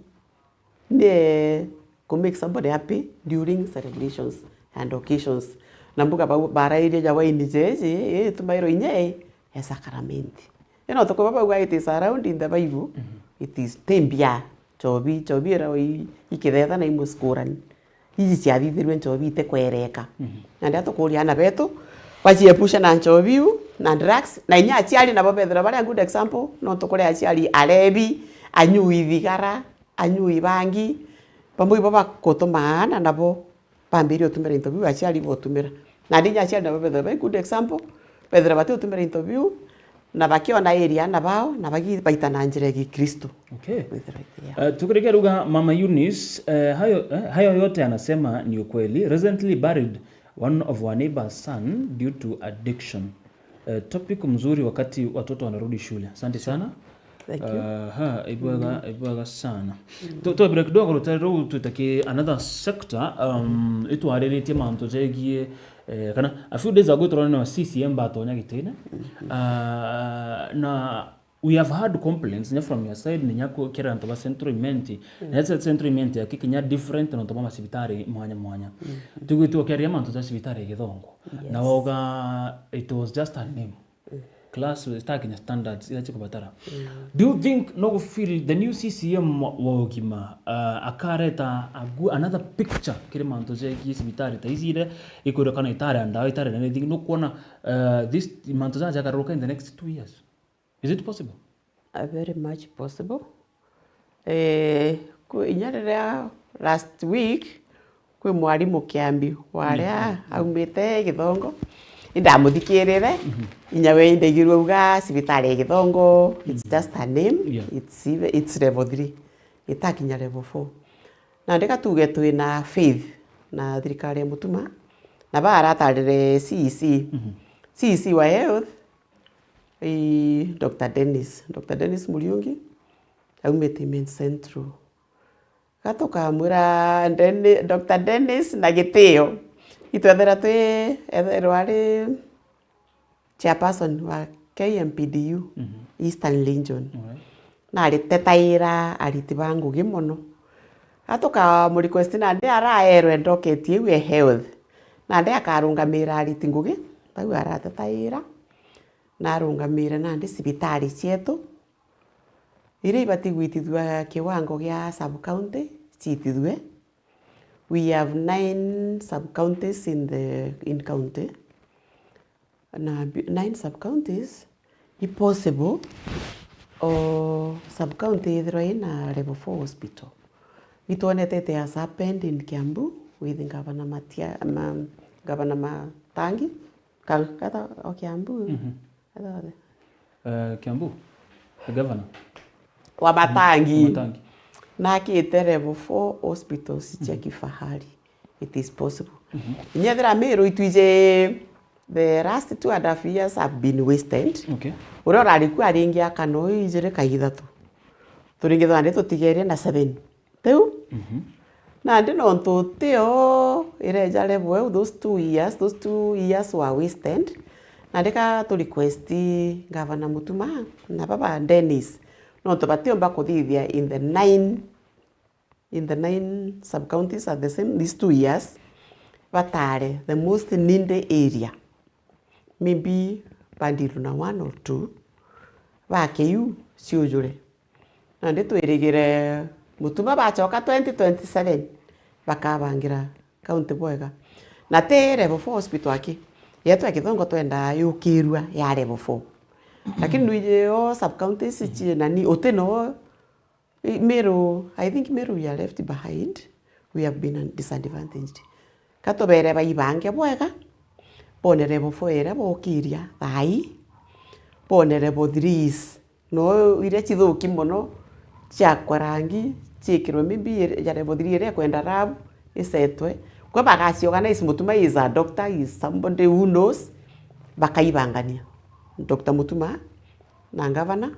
ni ku make somebody happy during celebrations and occasions. Na mbuga bau barairia ja wine jeji, itumairwo inya e sacrament. Ino tukuba bauga it is allowed in the Bible, Mhm. it is timbia. Chobi, chobi ira i, ikithetha na imwe skurani. Iji ciathithirue nchobi itikwereka. Mhm. Na ndia tukuria aana betu, baciepushe na nchobi iu, na drugs, na inya aciari nabo bethirwa bari a good example, nontu kuri aciari arebi, anyui thigara, anyui bangi, bamwe ibo bakutuma aana nabo bambirie utumira into biu aciari botumira. Nandi inya aciari nabo bethirwa bai good example, bethirwa bati utumira into biu, na bakiona area aana bao, na bagibaita na njira ya Gikristo. Okay. Kwithirwa iti ya. Eh, tukirikia ruga Mama Eunice, eh, hayo, eh, hayo yote anasema ni ukweli. Recently buried one of our neighbor's son due to addiction. Eh, topic mzuri wakati watoto wanarudi shule. Asante sana. Thank you. Aha, ibwega, ibwega sana. Tu, tu break kidogo rutari ruu twitaki another sector, um, itwariritie mantu jegie, eh, kana a few days ago turona C C M batonya gitine. Ah, na we have had complaints nya from your side, ninya ku-, kira antu ba Central Imenti. Na ese Central Imenti yaki kinya different na antu ba macibitari mwanya mwanya. Tugwitwo kiaria mantu ja cibitari ya Githongo. Yes. Na woga it was just a name. Class itakinya standards ira cikubatara. Do you think no gufeel the new C C M wa, wa ugima, uh, akareta a gu-, another picture kiri mantu jegie cibitari ta ici ire ikwirwa kana itari ndawa, itari na anything? No kuona, uh, this mantu jaja jakaruruka in the next two years? Is it possible? A very much possible. Eh, kwi-, inya riria last week, kwi mwarimu Kiambi waria aumite Githongo, indamuthikirire, inya we indaigirue auga cibitari ya Githongo, it's just a name, Yeah. it's even, it's level three, itakinya level four. Na ndika tuge twina faith na thirikari ya Mutuma, na baratarire C E C. Mhm. C E C wa health, Ii, Doctor Dennis, Doctor Dennis Muriungi, aumite Imenti Central. Ga tukamwira Denni-, Doctor Dennis na gitio. Itwethira twi, ethirwa ari chairperson wa K M P D U, Mhm. Eastern Region. Alright. Na aritetaira ariti ba ngugi mono. Atukamurequest nandi araerwe ndoketie iu e health. Nandi akarungamira ariti ngugi, bau aratetaira. Na arungamire nandi cibitari cietu. Iria ibati gwitithua kiwango gia sub-county, ciitithue. We have nine sub-counties in the, in county. Na bi-, nine sub-counties, i possible o sub-county ithirwa ina level four hospital. Itwonete it has happened in Kiambu with Governor Matia-, ma-, Governor Matangi, ka-, kata o Kiambu. Mhm. Kata othe. Eh, Kiambu, the governor. Wa Matangi. Matangi. Na akite level four hospitals cia Mhm. kifahari. It is possible. Mhm. Inya ethira Meru itwiji, the last two and a half years have been wasted. Okay. Uria urari ku aringi aka no ijiri ka ithatu. Turingi thandi tutigerie na seven. Riu, Mhm. nandi nontu tio ireja level eu, those two years, those two years were wasted. Nandi ka tu request Governor Mutuma na baba Dennis, nontu batiumba kuthithia in the nine, in the nine sub-counties at the same, these two years, batare the most needy area. Maybe bandiru na one or two, bake iu ciujure. Nandi twirigire Mutuma bacoka twenty twenty-seven, bakabangira county bwega. Na ti level four hospital aki. Yetu ya Kithongo twenda yukirua ya level four. Lakini nwiji o sub-counties ciina ni, uti no, i-, Meru, I think Meru we are left behind. We have been disadvantaged. Ka tubere baibange bwega, bone level four iria bokiria thaa ii, bone level threes. No iria cithuki mono, ciakwa rangi, ciikirwe maybe ya level three iria ikwenda lab, isetwe. Kwe bagaci organize, Mutuma is a doctor, is somebody who knows, bakaibangania. Doctor Mutuma na governor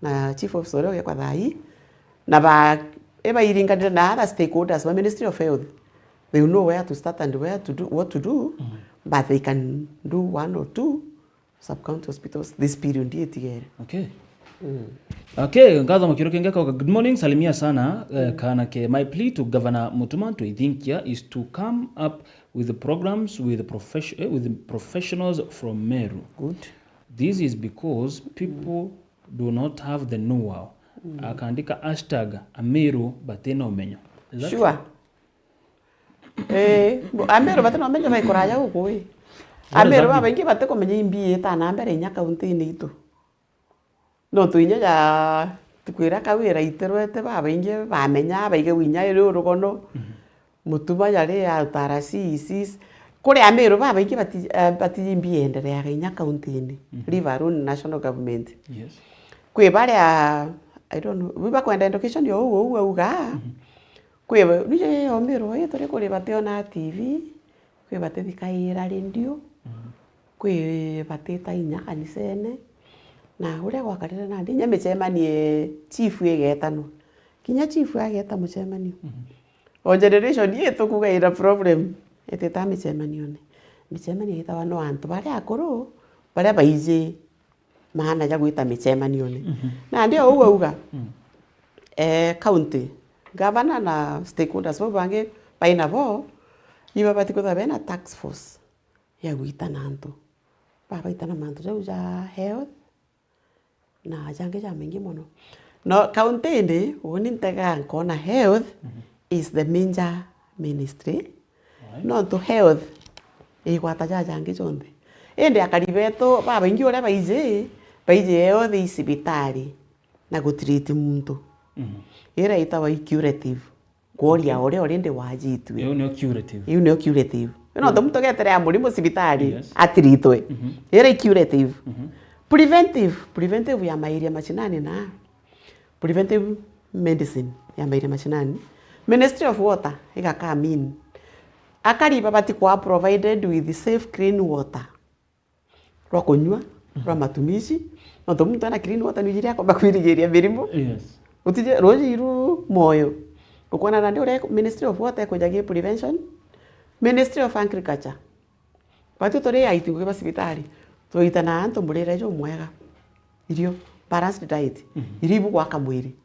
na chief officer uria ugekwa thaa ii, na ba, ibairinganire na other stakeholders ba Ministry of Health. They will know where to start and where to do, what to do, Mm. but they can do one or two sub-county hospitals this period itigere. Okay. Mm. Okay, ngatho Mukiro Kenge kauga, "Good morning, salimia sana, eh, Mm. kana ke. My plea to Governor Mutuma to Ithinkia is to come up with the programs with the profession, eh, with the professionals from Meru. Good. This is because people do not have the know-how." Mm. Akaandika hashtag Ameru batina umenyo. Is that Sure. true? Eh, Ameru batina umenyo bai kuraja guku wi. What does Ameru that mean? Babaingi batikumenya imbi ita na mbere inya kaunti-ini itu. No tu inya ja tukwira kawira iterwete babaingi bamenya, baige winya iri urugono. Mhm. Mutuma jari ya utarasi isis. Kuri Ameru babaingi bati-, eh, batiji imbi endereaga inya kaunti-ini. Mhm. Leave alone national government. Yes. Kwi baria, I don't know, wi bakwenda education yo uu, uu auga. Mhm. Kwi ba-, nije omirwe turi kuri bationa T V, kwi batithikaira radio, Mhm. kwi batita inya kanisene, na uria gwakarire nandi inya micemanio chief igetanwa. Kinya chief ageta mucemanio. Mhm. O generation yetu kuga ina problem, itita micemanione. Micemanio itawa no antu baria akuru, baria baiji maana ja gwita micemanione. Mhm. Nandi o uu auga, Mm. eh, county, governor na stakeholders bau bangi baina bo, ibabati kwithirwa bena task force ya gwitana antu. Babaitana mantu jau ja health, na jangi jamaingi mono. No, county-ini, uni ntega nkona health Mhm. is the major ministry. Alright. Nontu health igwata jajangi jonthe. Indi akari betu babaingi uria baiji, baiji health i cibitari na gutreat muntu. Mhm. Ira itawa i curative. Kworia Okay. uria already wajitue. Iu nio curative. Iu nio curative. Nontu Mm. muntu ageterea murimo cibitari, Yes. atiritwe. Mhm. Ira i curative. Mhm. Preventive, preventive ya mairia mashinani na preventive medicine ya mairia mashinani. Ministry of Water igaka mean. Akari babati kwa provided with safe clean water rwa kunyua, Mhm. rwa matumishi. Nontu muntu ena clean water nwijiria akomba kwirigiria mirimu. Yes. Utije, ruuji iru moyo. Ukwona nandi uria Ministry of Water ikujagia prevention. Ministry of Agriculture. Batu turi aiti ngugi ba cibitari. Twaitana antu murire jumwega. Irio, balanced diet. Mhm. Irio ibugwaka mwiri.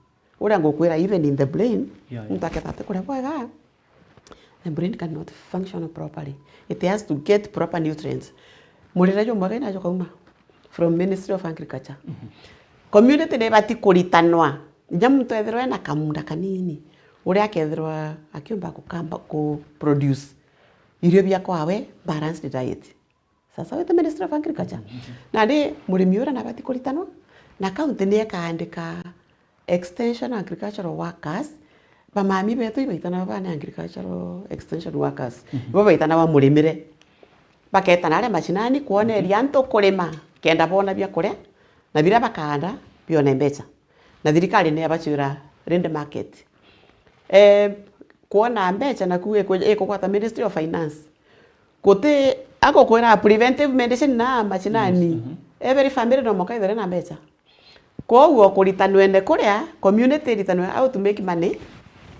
Uria ngukwira, even in the brain, yeah, yeah, muntu aketha atikuria bwega, the brain cannot function properly. It has to get proper nutrients. Murire jumwega inajo kauma from Ministry of Agriculture. Mhm. Community nibati kuritanwa. Inya muntu ethirwa ena kamunda kanini, uria akethirwa akiumba gukamba ku produce irio bia kwawe, balanced diet. Sasa wite Ministry of Agriculture. Mhm. Nandi murimi uria nabati kuritanwa, na county ni ikaandika extension agricultural workers, bamami betu ibaitana baba ni agricultural extension workers. Mhm. Ibo baitana bamurimire. Baketana aria mashinani kwoneria antu kurima, kenda bona bia kuria, na biria bakaanda bione mbeca. Na thirikari ni yabacwira rindi market. Eh, kwona mbeca naku iku-, ikugwata Ministry of Finance. Guti, agukwira preventive medicine na mashinani. Yes, mhm. Every family no muka ithire na mbeca. Kwoguo kuritanwene kuria, community iritanwe how to make money,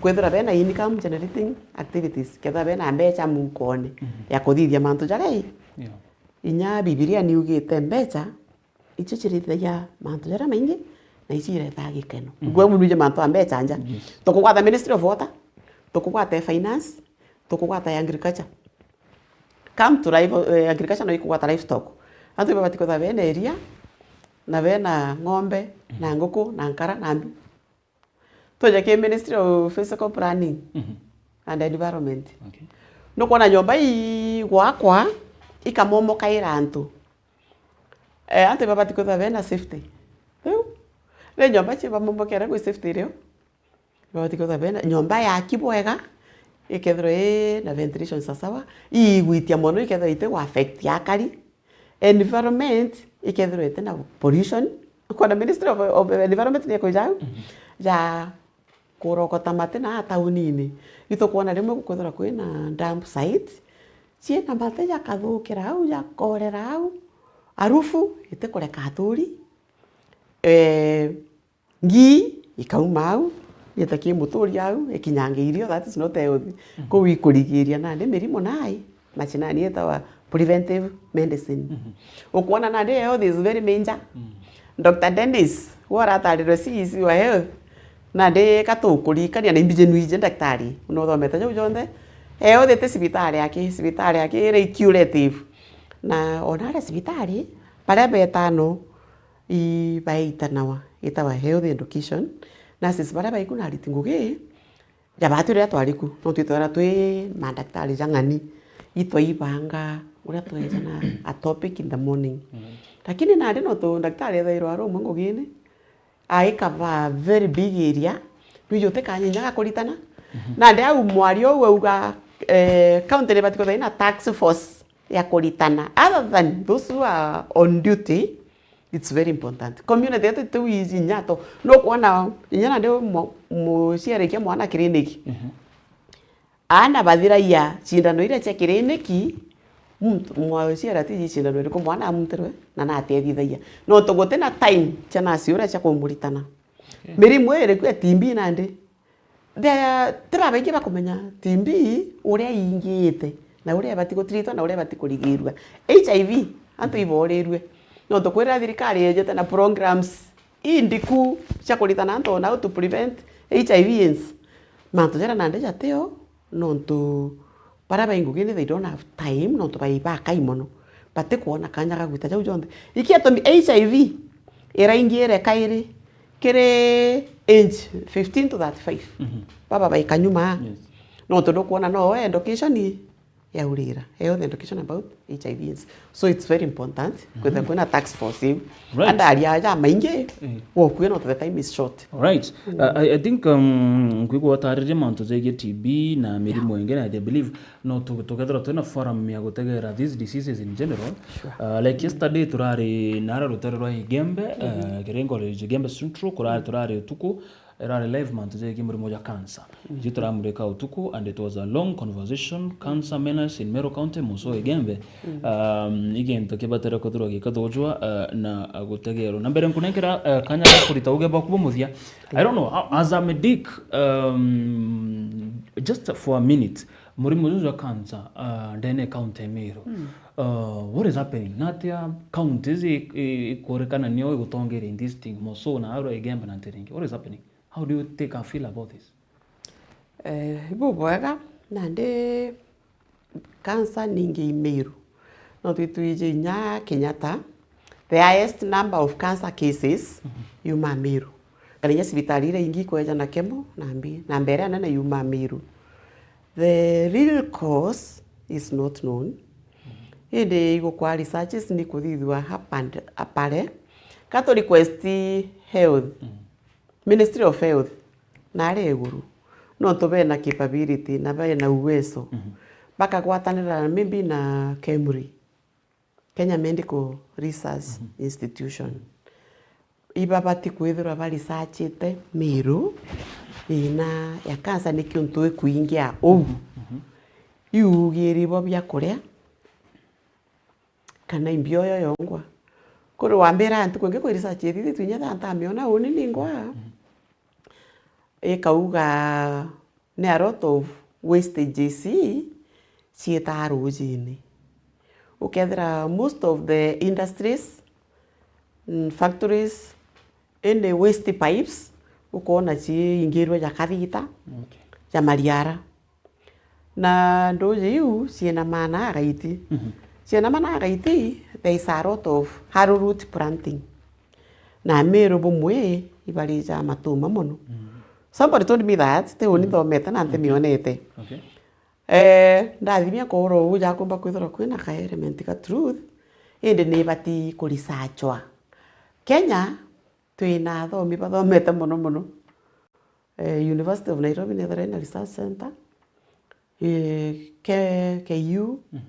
kwithira bena income generating activities, kethira bena mbeca mukone, mhm, ya kuthithia mantu jaria i. Yeah. Inya Bibilia niugite mbeca icio cirithagia mantu jaria maingi, na icio iretaa gikeno. Mhm. Igwe munuje mantu a mbeca nja. Yes. Tukugwata Ministry of Water, tukugwata Finance, tukugwata ya Agriculture. Come to live, eh, agriculture no ikugwata livestock. Antu ibabati kwithirwa bena iria, na bena ng'ombe, na, mhm, nguku, na nkara, na mbi. Twija ki Ministry of Physical Planning, mhm, and Environment. Okay. Nukwona nyomba igwakwa, ikamomokaira antu. Eh, antu ibabati kwithirwa bena safety. Riu, ri nyomba cibamomokera kwi safety irio. Ibabati kwithirwa bena nyomba yaki bwega, ikethirwa ina ventilation sasawa, iigwitia mono, ikethirwa iti gwa affect akari. Environment ikethirwa iti na pollution. Kwona Ministry of, of Environment ni ikwija au, mhm, ja kurogota mati na taunini. Itukwona rimwe gukwithirwa kwina dump site, ciina mati jakathukira au, jakorera au, arufu itikureka aturi. Eh, Ngii ikauma au, yeta ki muturi au, ikinyange irio, that is not healthy. Mhm. Kuu ikurigiria nandi mirimo nai, mashinani yetawa preventive medicine. Mhm. Ukwona nandi health is very major. Mm. Doctor Dennis, we uratarirwe C E C wa health, nandi katukurikania na imbiji nwiji daktari, nuthomete jau jonthe. Health iti cibitari aki, cibitari aki iri curative. Na ona aria cibitari, baria betano, ibaitanawa, itawa health education. Nurses baria baiku na ariti ngugi, ja batu riria twari ku, nontu itwera twi mandaktari ja ng'ani, itwaibanga uria tweja na a topic in the morning. Mm. Lakini nandi nontu ndaktari ethairwa ari umwe ngugini, aikaba very big area, nwiji utikanyinya gakuritana. Mhm. Nandi au mwario uu auga, eh, county nibati kwithirwa ina task force ya kuritana. Other than those who are on duty, it's very important. Community yetu tiu iji inya to. Nukwona inya nandi mu-, muciarikia mwana kiriniki. Mhm. Aana bathiragia cindano iria cia kiriniki, muntu, mwaciara tiji cindano iriku mwana amuntirwe, na natethithagia. Nontu guti na time cia nasi uria cia kumuritana. Okay. Mirimu ii iriku ya T B nandi. There, ti babaingi bakumenya T B uria ingiite, na uria ibati gutiritwa, na uria ibati kurigirua. H I V, antu iborirue. Nontu kwirira thirikari yejete na programs indiku cia kuritana antu on how to prevent H I V AIDS. Mantu jaria nandi jatio, nontu baria bai ngugine they don't have time, nontu bai bakai mono. Batikwona kanya ga gwita jau jonthe. Iki atumi H I V iraingiire kairi kiri age fifteen to thirty-five. Mhm. Baba bai kanyuma. Yes. Nontu nukwona no education yaurira. Health education about H I V AIDS. So it's very important kwithirwa kwina task force iu. Right. Andaria aja maingi, eh, wokue nontu the time is short. Right. Mm. Uh, I, I think, um, nkwigua utaririe mantu jegie T B na mirimu ingi, na I believe no tu-, tukethirwa twina forum ya gutegera these diseases in general. Sure. Uh, like yesterday turari nara rutere rwa Igembe, uh, Kiringo Igembe Central, kurari turari utuku, irari live mantu jegie murimo ja cancer. Mm. Iji turamurika utuku, and it was a long conversation, cancer menace in Meru County, muso Igembe. Mm. Um, igintu kibatere kwithirwa gikathujwa, uh, na gutegerwa. Na mbere nkunenkera, uh, kanya ga kurita uge bwaku bwa muthia. I don't know, a-, as a medic, um, just for a minute, Murimo juju jwa cancer, uh, ndene county ya Meru. Mm. Uh, what is happening? Natia counties i- i- ikuonekana nio igutongeria in this thing? Moso na Arua, Igembe na Ntiringi. What is happening? How do you take a feel about this? Eh, ibu bwega, nandi cancer ningi i Meru. No twitwije inya Kenyatta, the highest number of cancer cases Mhm. yuma Meru. Kana inya cibitari iria ingi ikweja na kemo na mbi, na mbere anene yuma Meru. The real cause is not known. Indi igukwa researches ni kuthithua up and apare. Ka tu request health, Mhm. Ministry of Health, na ari iguru. Nontu bena capability na bena uwezo. Mhm. Bakagwatanira maybe na KEMRI, Kenya Medical Research Mhm. Institution. Ibabati kwithirwa ba researchite Meru, thina ya cancer niki untu ikwingia uu. Mhm. Iugiri bo bia kuria, kana imbioyo yongwa. Kuri wambira ntuku ingi kwi research ithithitue inya thaa ntamiona uni ningwa. Mhm. Ikauga ni a lot of wastages ciitaa rujini. Ukethira most of the industries, mm, factories, indi waste pipes, ukoona ciingirwe ja kathita, Okay. ja mariara. Na nduuji iu ciina maana agaiti. Mhm. Ciina maana agaiti, there is a lot of arrowroot planting. Na Meru bumwe ibarija matuma mono. Mhm. Somebody told me that, ti uni Mhm. nthomete na Okay. ntimionete. Okay. Eh, ndathimia kuura uu jakumba kwithirwa kwina ka element ka truth, indi ni ibati kuresearchwa. Kenya, twina athomi bathomete mono mono. Eh, University of Nairobi ni ithira ina research center. Eh, K-, K U. Mhm.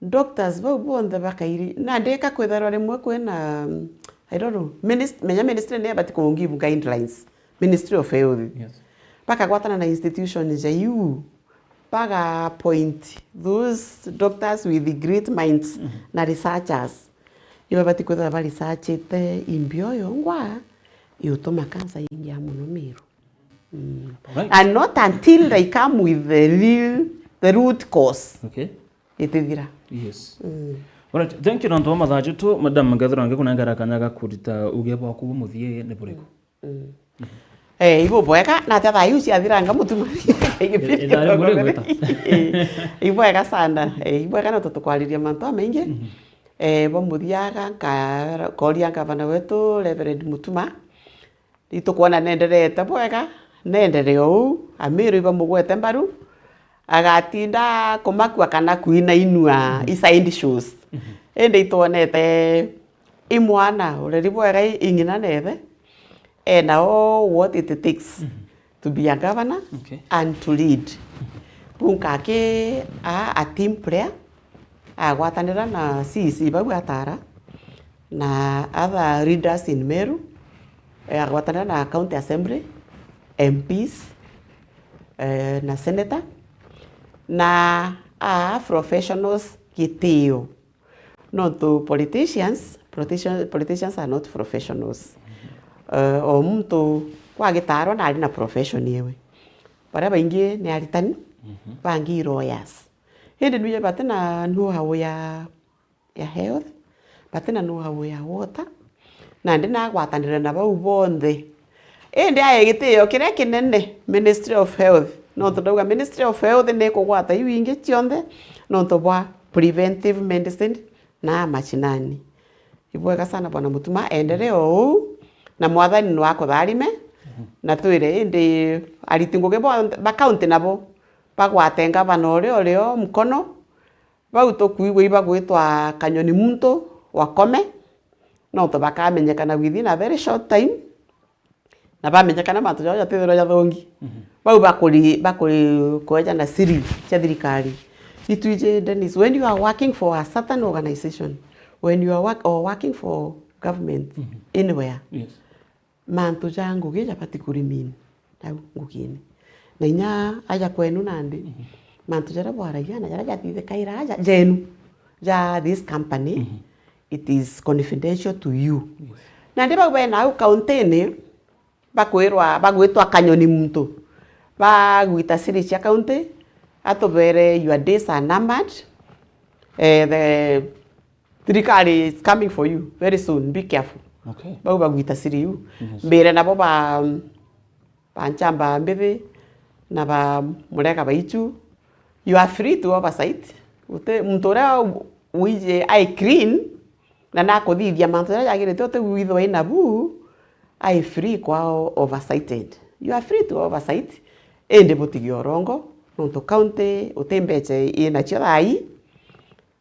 Doctors bau bonthe bakairi, na ndika kwithirwa rimwe kwina, mm, I don't know, minist-, menya ministry ni ibati ku give guidelines, Ministry of Health. Yes. Bakagwatana na institution ja iu, baga appoint those doctors with great minds Mhm. na researchers. Ibabati kwithirwa ba researchite imbio yongwa iutuma cancer ingia mono Meru. Mm. Right. And not until they come with the real, the root cause. Okay. Itithira. Yes. Mm. Alright, thank you nontu bwa mathaa jaitu, Madam Gathura, ngikunengera kanya ga kurita uge bwaku bumuthie ni buriku? Mm. Eh, ibu bwega, na atia thaa iu ciathiranga mutuma. Ithaa rimwe rigwita. Eh, ibwega sana. Eh, ibwega no tukwariria mantu amaingi. Mhm. Eh, bwa muthiaga, nka-, nkoria ngavana wetu, Reverend Mutuma, itukwona nenderete bwega, nendere o uu, Amiru ibamugwete mbaru, agatinda kumakua kana kuinainua Mhm. i side shows. Mhm. Indi itwonete i mwana ureri bwega i, i ng'ina na ithe, ena o what it takes Mhm. to be a governor Okay. and to lead. Buu nkaki a, a team player, agwatanira na C E C bau atara, na other leaders in Meru, eh, agwatanira na county assembly, M Ps, eh, na senator, na a professionals gitio. Nontu politicians, politician-, politicians are not professionals. Eh, o muntu kwa gitaarwa nari na profession yewe. Baria baingi ni aritani, Mhm. bangi i lawyers. Indi nwije bati na know-how ya, ya health, bati na know-how ya water, nandi nagwatanire na bau bonthe. Indi ae gitio kiria kinene, Ministry of Health. Nontu ndauga Ministry of Health ni ikugwata iu ingi cionthe, nontu bwa preventive medicine na mashinani. Ibwega sana Bwana Mutuma, endelee o uu, na Mwathani no akutharime, na twire indi ariti ngugi bonthe ba county nabo bagwate ngavana uria urio mkono, bau tukwigua ibagwitwa Kanyoni Muntu, Wakome, nontu bakamenyekana within a very short time, na bamenyekana mantu jao jatithirwa jathongi. Mhm. Bau bakuri-, bakuri-, kweja na siri cia thirikari. Itwiji, Dennis, when you are working for a certain organization, when you are work-, or working for government, Mhm. anywhere, Yes. mantu ja ngugi jabati ku remain au ngugine. Na inya aja kwenu nandi, Mhm. mantu jaria bwaragia na jaria jathithikaira aja jenu, ja this company, Mhm. it is confidential to you. Yes. Nandi bau bena au kauntini, bakwirwa, bagwitwa Kanyoni Muntu, bagwita siri cia county, Atubere, "Your days are numbered. Eh, the thirikari is coming for you very soon, be careful." Okay. Bau bagwita siri iu. Yes. Mbire nabo ba, ba nchamba mbithi na ba murega baichu, "You are free to oversight." Uti muntu uria wiji ai clean na nakuthithia mantu jaria jagirite, uti withwa ina bu, ai free kwa oversighted. "You are free to oversight, indi butige urongo, nontu county uti mbecha inacio thaa ii."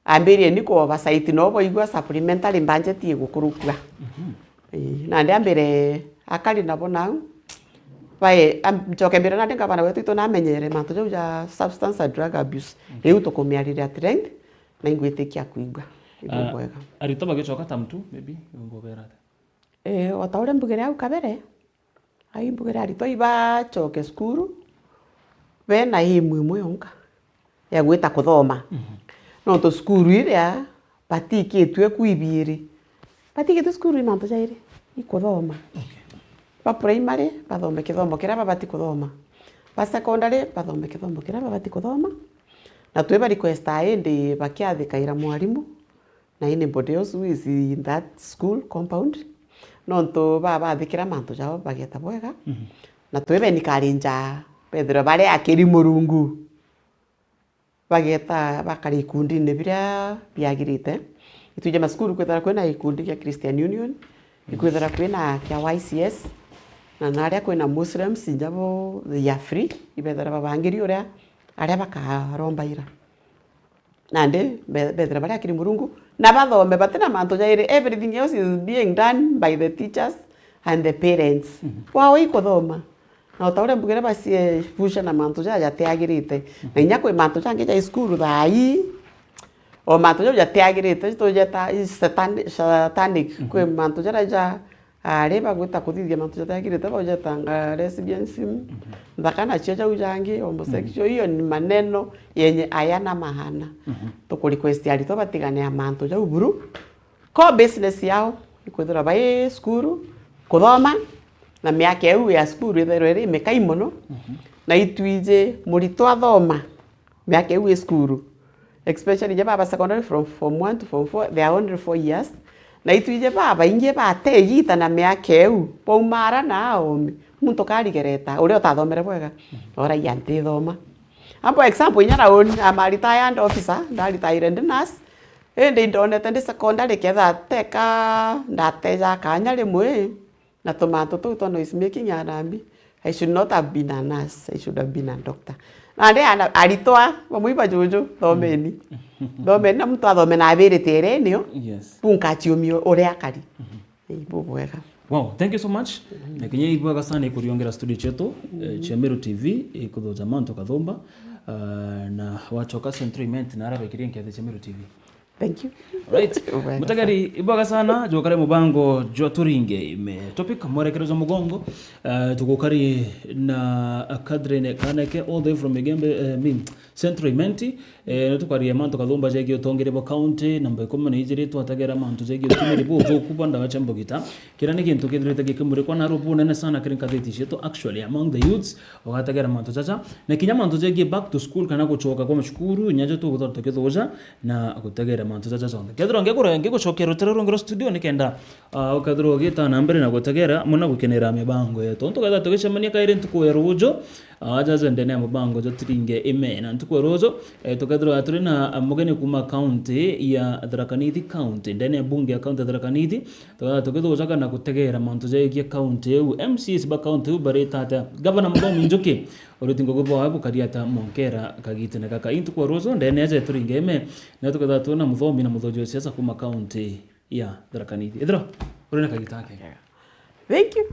Ambirieni ku oversight, no boigua supplementary budget igukurukua. Mhm. Ii, nandi ambire akari nabo nau. Bae, am-, nchoke mbire nandi ngavana wetu itu namenyere mantu jau ja substance and drug abuse. Mhm. Riu tukumiarire at length, na ingwitikia kuigua. Ibu Ah, bwega. Aritwa bagicoka term two, maybe, ungobera atia? Ii, o ta uria mbugire au kabere, ai mbugire aritwa ibachoke cukuru, bena aim imwe yonka ya gwita kuthoma. Mhm. Nontu cukuru iria batikitue ku ibiiri, batikitue cukuru i mantu jairi, i kuthoma. Okay. Ba primary, bathome kithomo kiria babati kuthoma. Ba secondary, bathome kithomo kiria babati kuthoma. Na twi ba request indi bakiathikaira mwarimu, na anybody else who is in that school compound, nontu babathikira mantu jao bageta bwega. Mhm. Na twi beni karinja bethirwe bari akiri Murungu, bageta bakari ikundine biria biagirite. Itwije macukuru kwithira kwina ikundi kia Christian Union, ikwithira kwina kia Y C S, na naria kwina Muslims, inja bo they are free, ibethira babangiri uria aria bakarombaira. Nandi be-, bethira bari akiri Murungu, na bathome, batina mantu jairi. Everything else is being done by the teachers and the parents. Mhm. Wao ikuthoma. Na o ta uria mbugire baciebusha na mantu jaja jatiagirite. Mhm. Na inya kwi mantu jangi ja cukuru thaa ii, o mantu jau jatiagirite, tujeta i satani-, satanic. Mhm. Kwi mantu jaria ja Ari bagwita kuthithia mantu jatagirite, baujetanga lesbianism, mhm, nthaka nacio jau jangi, homosexual, mhm, hiyo ni maneno yenye hayana maana. Mhm. Tukurequest aritwa batigane na mantu jau buru. Core business yao ikwithirwa bai cukuru, kuthoma, na miaka iu ya cukuru ithairwe iri mikai mono, mhm, na itwiji muritwa athoma, miaka iu i cukuru, especially ja baba secondary from form one to form four, they are only four years. Na itwiji babaingi bate igita na miaka iu, baumara na aomi. Muntu karigereta, uria utathomere bwega, oragia ntithoma. Ambo example, inya na uni, I'm a retired officer, ndaritaire ndi nurse, indi ndonete ndi secondary ketha teka ndateja kanya rimwe, na tumantu tuu twa noise making arambi, I should not have been a nurse, I should have been a doctor. Nandi ana-, aritwa bamwe iba juju, thomeni. Thomeni na muntu athome na ability iria inio, yes, bunkachiumio uria akari. Mhm. Ii, bubwega. Wow, thank you so much. Mhm. Na kinya ibwega sana ikuriongera studio chetu, eh, mhm, chia Meru T V, ikuthuja mantu kathumba, ah, na wachoka Central Imenti na arabekirie nkethi chia Meru T V. Thank you. Right. Ubwega. Mutegeri, ibwega sana, jokare mubango jwa Turinge Ime. Topic, mwerekero jwa mugongo, eh, tugukari na Catherine Kaneke, all the way from Igembe, eh, I mean, Central Imenti. Eh, ni tukwaria mantu kathumba jegie utongeri bwa county, namba ikumi na ijiri, twategera mantu jegie utumiri bwa uthuku bwa ndawa cia mbugita. Kira ni gintu kithirite gikimurikwa na rubu bunene sana kiri ngathiti cietu, actually, among the youths, ugategera mantu jaja. Na kinya mantu jegie back to school kana gucoka kwa macukuru, inya jo tugutwara tukithuja, na gutegera mantu jaja jonthe. Kethirwa ngikure-, ngigucokia rutere rungi rwa studio nikenda, ah, ukethirwa ugita na mbere na gutegera, muna gukenera mibango yetu. Tukethirwa tugicemania kairi ntuku ya ruju, ah, jaja ndene ya mubango jwa Turinge Ime. Na ntuku ya ruju, eh, tukethirwa turi na, ah, mugeni kuma county ya Tharaka Nithi County, ndene ya bunge ya county ya Tharaka Nithi, tukethirwa tugithujaga na gutegera mantu jegie county iu. M C As ba county iu barita atia? Gavana Muthomi Njuki, uriti ngugi bwawe bukari ata mwankera kagitene gaka? Intuku ya ruju, ndene ya Turinge Ime, na tukethirwa twina muthomi na muthuji wa siasa kuma county ya Tharaka Nithi. Ethirwa uri na kagita kega. Thank you.